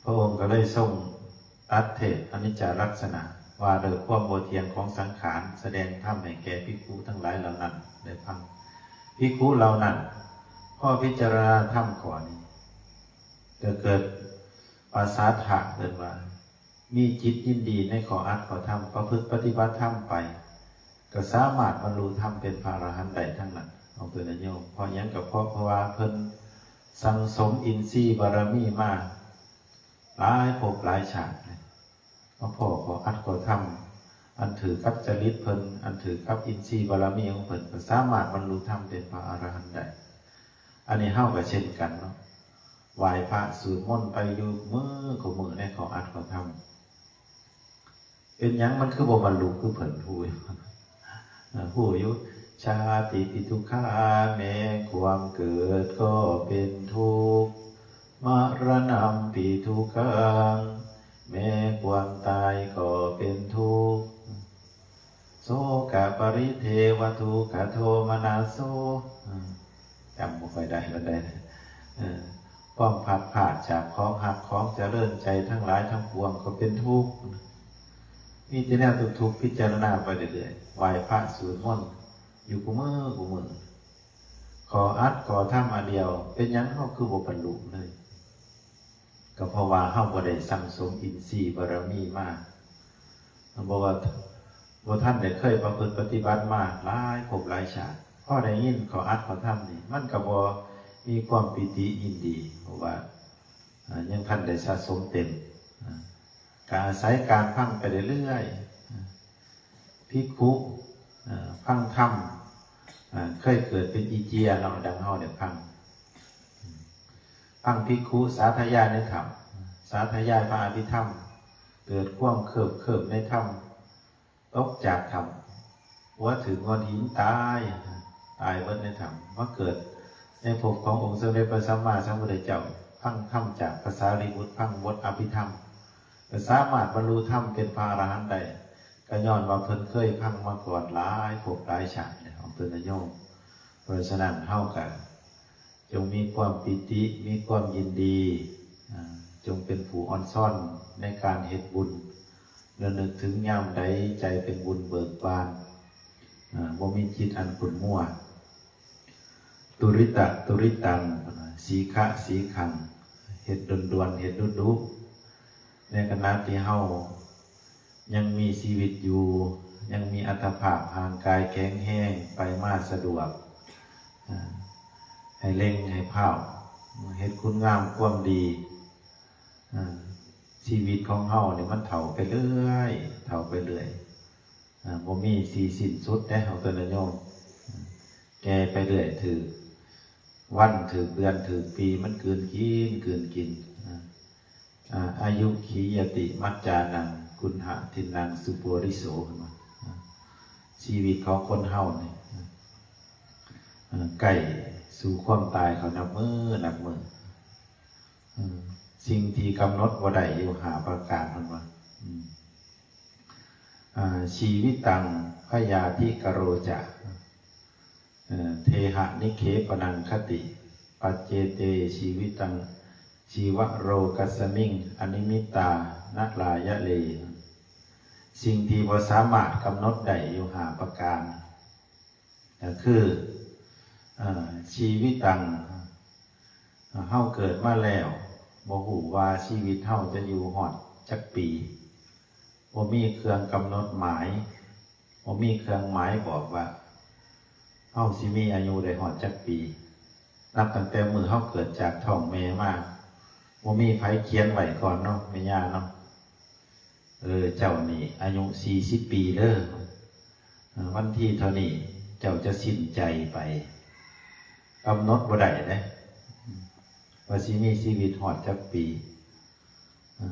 ພະອົງກໍເລີຍຊົງຕັດເທດອະນິດຈະລັກສະນະ ວ່າໂດຍຄວາມບໍ່ທ່ຽງຂອງສັງຂານ, ສະແດງທຳໃຫ້ແກ່ພິກຂຸທັງຫຼາຍເຫຼົ່ານັ້ນໄດ້ຟັງ. ພິກຂຸເຫຼົ່ານັ້ນ ພໍພິຈາລະນາທຳຂໍ້ນີ້ ກໍເກີດປະສາທະ ເອີ້ນວ່າ ມີຈິດຍິນດີໃນຂໍ້ອັດຂໍ້ທຳ, ປະພຶດປະຕິບັດທຳໄປ ກໍສາມາດບັນລຸທຳເປັນພະອະລະຫັນໄດ້ທັງນັ້ນ ຂອງຕົນນະໂຍມ. ເພາະຫຍັງ? ກໍເພາະ ເພາະວ່າເພິ່ນສັ່ງສົມອິນຊີບາລະມີມາຫຼາຍພົບຫຼາຍຊາດ ມາພໍ້ຂໍ້ອັດຂໍ້ທຳ ອັນຖືກກັບຈະລິດເພິ່ນ ອັນຖືກກັບອິນຊີບາລະມີຂອງເພິ່ນ ກໍສາມາດບັນລຸທຳເປັນພະອະລະຫັນໄດ້. ອັນນີ້ເຮົາກໍເຊັ່ນກັນເນາະ ໄຫວ້ພະສູດມົນໄປຢູ່ມື້ຄູ່ມື້ໃນຂໍ້ອັດຂໍ້ທຳ. ເປັນຫຍັງມັນຄືບໍ່ບັນລຸຄືເພິ່ນ? ຮູ້ຢູ່ ເອີ ຮູ້ຢູ່ ຊາຕິປິທຸກຂາ ແມ່ຄວາມເກີດກໍເປັນທຸກ ມະລະນຳປິທຸກຂັງ ແມ່ຄວາມຕາຍກໍເປັນທຸກ ໂສກະປະລິເທວະທຸກຂະໂທມະນັດໂສ ເອີ ຈຳບໍ່ຄ່ອຍໄດ້ປານໃດ ເອີ ຄວາມພັດພາກຈາກຂອງຮັກຂອງຈະເລີນໃຈທັງຫຼາຍທັງປວງກໍເປັນທຸກ ມີແຕ່ແນວທຸກໆ ພິຈາລະນາໄປເລື້ອຍໆ ໄຫວ້ພະສູດມົນຢູ່ຄູ່ມື້ຄູ່ມື້ ຂໍ້ອັດຂໍ້ທຳອັນດຽວ ເປັນຫຍັງເຮົາຄືບໍ່ບັນລຸເລີຍ? ກໍເພາະວ່າເຮົາບໍ່ໄດ້ສັ່ງສົມອິນຊີບາລະມີມາ ບໍ່ວ່າ ບໍ່ທັນໄດ້ເຄີຍປະພຶດປະຕິບັດມາຫຼາຍພົບຫຼາຍຊາດ ພໍໄດ້ຍິນຂໍ້ອັດຂໍ້ທຳນີ້ ມັນກໍບໍ່ມີຄວາມປີຕິຍິນດີ ເພາະວ່າ ເອີ ຍັງທັນໄດ້ສະສົມເຕັມ ເອີ ກໍອາໄສການຟັງໄປເລື້ອຍໆ ພິກຂຸ ເອີ ຟັງທຳ ເອີ ເຄີຍເກີດເປັນອີເຈຍເນາະ ດັ່ງເຮົາໄດ້ຟັງ ຟັງພິກຂຸສາທະຍາຍໃນຖ້ຳ ສາທະຍາຍພະອະພິທຳ ເກີດຄວາມເຄີບເຄີບໃນທຳ ຕົກຈາກຖ້ຳ ຫົວຖືກກ້ອນຫີນຕາຍ ຕາຍເບິດໃນຖ້ຳ ມາເກີດໃນພົບຂອງອົງສົມເດັດພະສຳມາສຳພຸດທະເຈົ້າ ຟັງທຳຈາກພະສາລີບຸດ ຟັງບົດອະພິທຳ ກໍສາມາດບັນລຸທຳເປັນພະອະລະຫັນໄດ້ ກໍຍ້ອນວ່າເພິ່ນເຄີຍຟັງມາກ່ອນຫຼາຍພົບຫຼາຍຊາດແລ້ວ ເພິ່ນນະໂຍມ. ເພາະສະນັ້ນເຮົາກໍ ຈົ່ງມີຄວາມປີຕິ ມີຄວາມຍິນດີ ອາ ຈົ່ງເປັນຜູ້ອ່ອນຊ້ອນໃນການເຮັດບຸນ ລະນຶກເຖິງຍາມໃດໃຈເປັນບຸນເບີກບານ ອາ ບໍ່ມີຈິດອັນຂຸ້ນມົວ. ຕຸລິຕະ ຕຸລິຕັງ ສີຄະ ສີຄັງ ເຮັດດ່ວນໆ ເຮັດດຸໆ ໃນຂະນະທີ່ເຮົາ ຍັງມີຊີວິດຢູ່ ຍັງມີອັດຕະພາບຮ່າງກາຍແຂງແຮງ ໄປມາສະດວກ ອາ ໃຫ້ເລັ່ງໃຫ້ພ້າວ ເຮັດຄຸນງາມຄວາມດີ ອາ ຊີວິດຂອງເຮົານີ້ມັນເຖົ້າໄປເລື້ອຍ ເຖົ້າໄປເລື້ອຍ ອາ ບໍ່ມີທີ່ສິ້ນສຸດເດ້ ເຮົາຕົວນະໂຍມ ແກ່ໄປເລື້ອຍ ຖືກວັນ ຖືກເດືອນ ຖືກປີ ມັນກືນກິນ ກືນກິນ ອາ ອາຍຸຂິຍະຕິ ມັດຈານັງ ກຸນຫະທິນນັງ ສຸປູລິໂສ ເຫັນບໍ່? ອາ ຊີວິດຂອງຄົນເຮົານີ້ ເອີ ໃກ້ສູ່ຄວາມຕາຍເຂົານັບມື້ນັບມື້ ເອີ ສິ່ງທີ່ກຳນົດບໍ່ໄດ້ຢູ່ຫ້າປະການ ເຫັນບໍ່? ອາ ຊີວິຕັງພະຍາທິກະໂຣຈະ ເອີ ເທຫະນິເຂປະນັງຄະຕິ ປັດເຈເຕຊີວິຕັງ ຊີວະໂລກັດສະມິງ ອະນິມິດຕານະລາຍະເລ ສິ່ງທີ່ບໍ່ສາມາດກຳນົດໄດ້ຢູ່ຫ້າປະການ ກໍຄື ເອີ ຊີວິຕັງ ເຮົາເກີດມາແລ້ວ ບໍ່ຮູ້ວ່າຊີວິດເຮົາຈະຢູ່ຮອດຈັກປີ ບໍ່ມີເຄື່ອງກຳນົດໝາຍ ບໍ່ມີເຄື່ອງໝາຍບອກວ່າ ເຮົາຊິມີອາຍຸໄດ້ຮອດຈັກປີ ນັບຕັ້ງແຕ່ມື້ເຮົາເກີດຈາກທ້ອງແມ່ມາ ບໍ່ມີໃຜຂຽນໄວ້ກ່ອນເນາະ ແມ່ຍ່າເນາະ ເອີ ເຈົ້ານີ້ອາຍຸສີ່ສິບປີເດີ ເອີ ວັນທີເທົ່ານີ້ເຈົ້າຈະສິ້ນໃຈໄປ ກຳນົດບໍ່ໄດ້ເດ້. ວ່າຊິມີຊີວິດຮອດຈັກປີ. ເອີ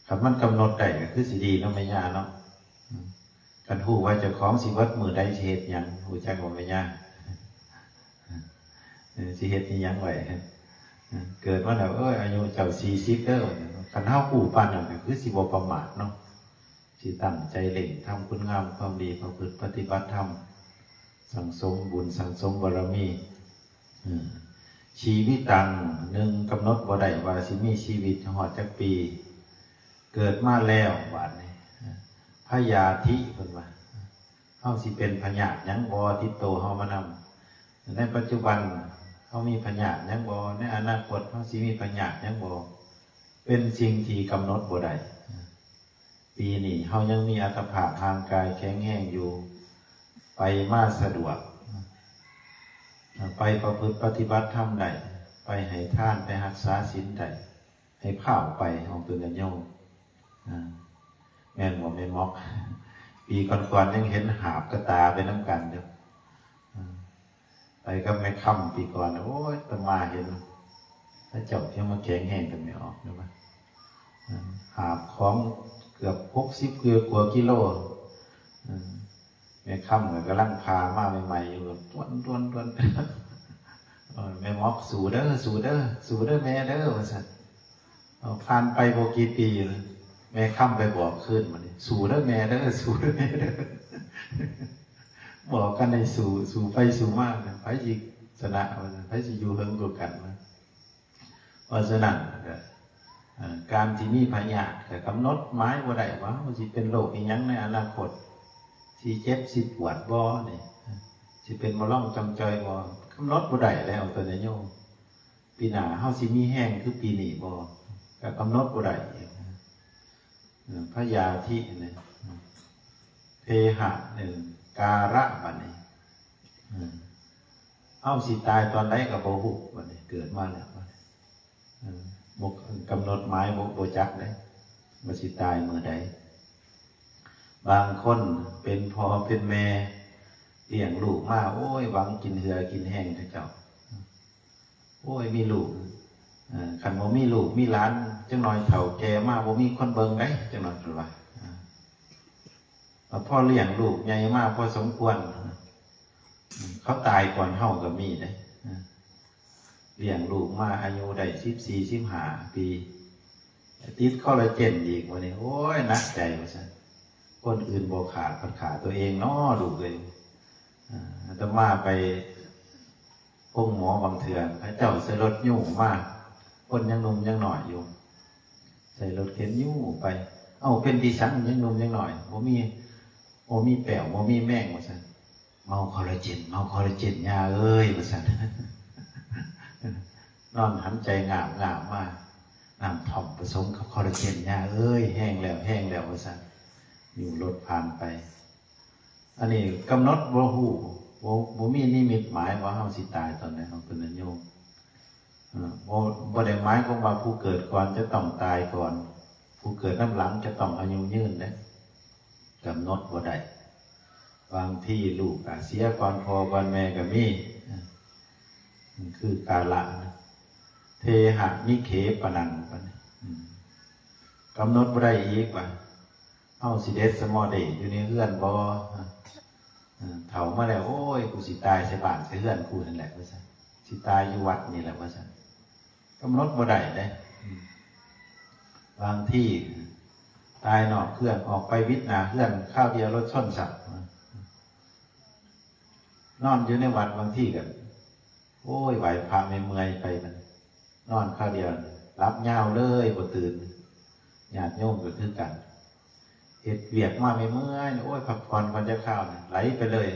ຄັນມັນກຳນົດໄດ້ກໍຄືຊິດີເນາະແມ່ຍ່າເນາະ. ເອີ ຄັນຮູ້ວ່າເຈົ້າຂອງຊິເບິດມື້ໃດ ຊິເຮັດຫຍັງ ຮູ້ຈັກບໍ່ແມ່ຍ່າ? ເອີ ຊິເຮັດອີ່ຫຍັງໄວ້? ເອີ ເກີດມາແລ້ວ ເອີຍ ອາຍຸເຈົ້າສີ່ສິບເດີ. ຄັນເຮົາຮູ້ປານນັ້ນກໍຄືຊິບໍ່ປະໝາດເນາະ, ຊິຕັ້ງໃຈເລັ່ງທຳຄຸນງາມຄວາມດີ ປະພຶດປະຕິບັດທຳ ສັ່ງສົມບຸນ ສັ່ງສົມບາລະມີ. ເອີ ຊີວິຕັງ ໜຶ່ງ ກຳນົດບໍ່ໄດ້ວ່າຊິມີຊີວິດຮອດຈັກປີ. ເກີດມາແລ້ວບາດນີ້ ພະຍາທິ ເພິ່ນວ່າ ເຮົາຊິເປັນພະຍາດຫຍັງບໍ່ ຕິດໂຕເຮົາມານຳ? ໃນປັດຈຸບັນເຮົາມີພະຍາດຫຍັງບໍ່? ໃນອະນາຄົດເຮົາຊິມີພະຍາດຫຍັງບໍ່? ເປັນສິ່ງທີ່ກຳນົດບໍ່ໄດ້. ປີນີ້ເຮົາຍັງມີອັດຕະພາບຮ່າງກາຍແຂງແຮງຢູ່ ໄປມາສະດວກ, ໄປປະພຶດປະຕິບັດທຳໄດ້, ໄປໃຫ້ທານ, ໄປຮັກສາສິນໄດ້, ໃຫ້ພາວໄປ ອອກຕົນຍາດໂຍມ. ອາ ແມ່ນບໍ່ແມ່ນໝອກ? ປີກ່ອນໆຍັງເຫັນຫາບກະຕາໄປນຳກັນຢູ່. ອາ ໄປກັບແມ່ຄຳປີກ່ອນ ໂອ້ຍ ອາດຕະມາເຫັນ ເຂົາເຈົ້າຍັງມາແຂງແຮງກັນແມ່ອອກເດ້ວ່າ ຫາບຂອງເກືອບຫົກສິບກວ່າກິໂລ. ແມ່ຄຳກໍກຳລັງຜ່າມາໃໝ່ໆຢູ່ ຕ້ວນໆໆ ເອີ ແມ່ໝອກ ສູ້ເດີ ສູ້ເດີ ສູ້ເດີແມ່ເດີ ວ່າຊັ້ນ. ເອົາ ຜ່ານໄປບໍ່ກີ່ປີ ແມ່ຄຳໄປບອກຄືນ ບາດນີ້ ສູ້ເດີແມ່ເດີ ສູ້ເດີແມ່ເດີ. ບອກກັນໃຫ້ສູ້ ສູ້ໄປສູ້ມາ ໃຜຊິຊະນະ ວ່າຊັ້ນ ໃຜຊິຢູ່ເຖິງກວ່າກັນ ວ່າ. ເພາະສະນັ້ນກໍ ເອີ ການທີ່ມີພະຍາດກໍກຳນົດໝາຍບໍ່ໄດ້ວ່າເຮົາຊິເປັນໂລກອີ່ຫຍັງໃນອະນາຄົດ, ຊິເຈັບຊິປວດບໍ່ນີ້, ຊິເປັນບໍ່ລອງຈ່ອງຈ່ອຍບໍ່, ກຳນົດບໍ່ໄດ້ແລ້ວຕົວນີ້ໂຍມ. ປີໜ້າເຮົາຊິມີແຮງຄືປີນີ້ບໍ່ ກໍກຳນົດບໍ່ໄດ້ອີກ. ເອີ ພະຍາທິນີ້ ເພຫະ ເອີ ກາລະ ບາດນີ້ ເອີ ເຮົາຊິຕາຍຕອນໃດກໍບໍ່ຮູ້ ບາດນີ້ເກີດມາແລ້ວ ເອີ ບໍ່ ກຳນົດໝາຍ ບໍ່ ບໍ່ຈັກເດ້ວ່າຊິຕາຍມື້ໃດ. ບາງຄົນເປັນພໍ່ເປັນແມ່ ລ້ຽງລູກມາ ໂອ້ຍ ຫວັງກິນເຫື່ອກິນແຮງເຂົາເຈົ້າ. ໂອ້ຍ ມີລູກ ເອີ ຄັນບໍ່ມີລູກມີຫຼານ ຈັກໜ່ອຍເຖົ້າແກ່ມາບໍ່ມີຄົນເບິ່ງໃດ ຈັກໜ່ອຍເພິ່ນວ່າ. ເອີ ແລ້ວພໍລ້ຽງລູກໃຫຍ່ມາພໍສົມຄວນ ເອີ ເຂົາຕາຍກ່ອນເຮົາກໍມີເດ້. ເອີ ລ້ຽງລູກມາອາຍຸໄດ້ສິບສີ່ ສິບຫ້າປີ ຕິດຄໍລາເຈນອີກ ບາດນີ້ ໂອ້ຍ ໜັກໃຈວ່າຊັ້ນ. ຄົນອື່ນບໍ່ຂາດ ພັດຂາດຕົວເອງເນາະ ລູກເອີຍ. ອາ ອາດຕະມາໄປໂຮງໝໍບາງເທື່ອ ເຂົາເຈົ້າໃສ່ລົດຍູ້ມາ ຄົນຍັງໜຸ່ມຍັງນ້ອຍຢູ່ ໃສ່ລົດເຂັນຍູ້ໄປ. ເອົ້າ ເປັນທີ່ສັງ ຍັງໜຸ່ມຍັງນ້ອຍ ບໍ່ມີ ບໍ່ມີແປ້ວ ບໍ່ມີແມງ ວ່າຊັ້ນ. ເມົາຄໍລາເຈນ ເມົາຄໍລາເຈນ ຍ່າເອີຍ ວ່າຊັ້ນ. ນອນຫັນໃຈງາບໆມາ ນ້ຳທ່ອມປະສົມກັບຄໍລາເຈນ ຍ່າເອີຍ ແຮງແລ້ວ ແຮງແລ້ວ ວ່າຊັ້ນ. ຢູ່ລົດຜ່ານໄປ ອັນນີ້ກຳນົດບໍ່ຮູ້ ບໍ່ ບໍ່ມີນິມິດໝາຍວ່າເຮົາຊິຕາຍຕອນໃດ ເຮົາເປັນໂຍມ. ເອີ ບໍ່ ບໍ່ໄດ້ໝາຍຄວາມວ່າຜູ້ເກີດກ່ອນຈະຕ້ອງຕາຍກ່ອນ ຜູ້ເກີດນຳຫຼັງຈະຕ້ອງອາຍຸຍືນເດ້ ກຳນົດບໍ່ໄດ້. ບາງທີລູກກໍເສຍກ່ອນພໍ່ກ່ອນແມ່ກໍມີ ເອີ ຄືກາລະ ເທຫະນິເຂປະນັງ ອືມ ກຳນົດບໍ່ໄດ້ອີກວ່າ ເຮົາຊິເດັດສະມໍເດຢູ່ໃນເຮືອນບໍ່? ເອີ ເຖົ້າມາແລ້ວ ໂອ້ຍ ກູຊິຕາຍໃສ່ບ້ານໃສ່ເຮືອນກູຫັ້ນແຫຼະ ວ່າຊັ້ນ, ຊິຕາຍຢູ່ວັດນີ້ແຫຼະ ວ່າຊັ້ນ. ກຳນົດບໍ່ໄດ້ເດ້. ບາງທີຕາຍນອກເຮືອນ ອອກໄປວິດໜ້າເຮືອນ ຄາວດຽວລົດຊົນຊ້ຳ. ນອນຢູ່ໃນວັດ ບາງທີກໍ ໂອ້ຍ ໄຫວ້ພະເມື່ອຍໆໄປ ມັນນອນຄາວດຽວ ຫຼັບຍາວເລີຍ ບໍ່ຕື່ນ. ຍາດໂຍມກໍຄືກັນ ເຮັດວຽກມາເມື່ອຍໆ ໂອ້ຍ ພັກຜ່ອນກ່ອນຈັກຄາວ ໄຫຼໄປເລີຍ.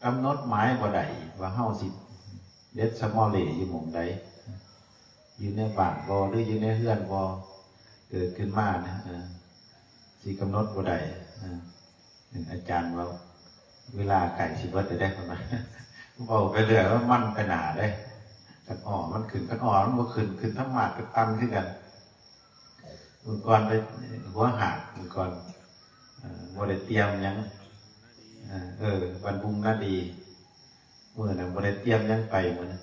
ກຳນົດໝາຍບໍ່ໄດ້ວ່າເຮົາຊິເດັດສະມໍເລຢູ່ໝ່ອງໃດ ຢູ່ໃນບ້ານບໍ່ ຫຼື ຢູ່ໃນເຮືອນບໍ່ ເກີດຂຶ້ນມານະ ເອີ ຊິກຳນົດບໍ່ໄດ້. ເອີ ອາຈານເວົ້າ ເວລາໃກ້ຊິເບິດແລ້ວເດ້ ເພິ່ນວ່າ ເວົ້າໄປເລື້ອຍ ມັນໄປໜ້າເດ້. ຄັນອໍ້ມັນຂຶ້ນ ຄັນອໍ້ມັນບໍ່ຂຶ້ນ ຂຶ້ນທຳມາດກໍຕັນຄືກັນ. ມື້ກ່ອນໄປຫົວຫາກ ມື້ກ່ອນ ເອີ ບໍ່ໄດ້ຕຽມຫຍັງ ເອີ ເອີ ວັນບຸງນາດີ ມື້ນັ້ນບໍ່ໄດ້ຕຽມຫຍັງໄປ ມື້ນັ້ນ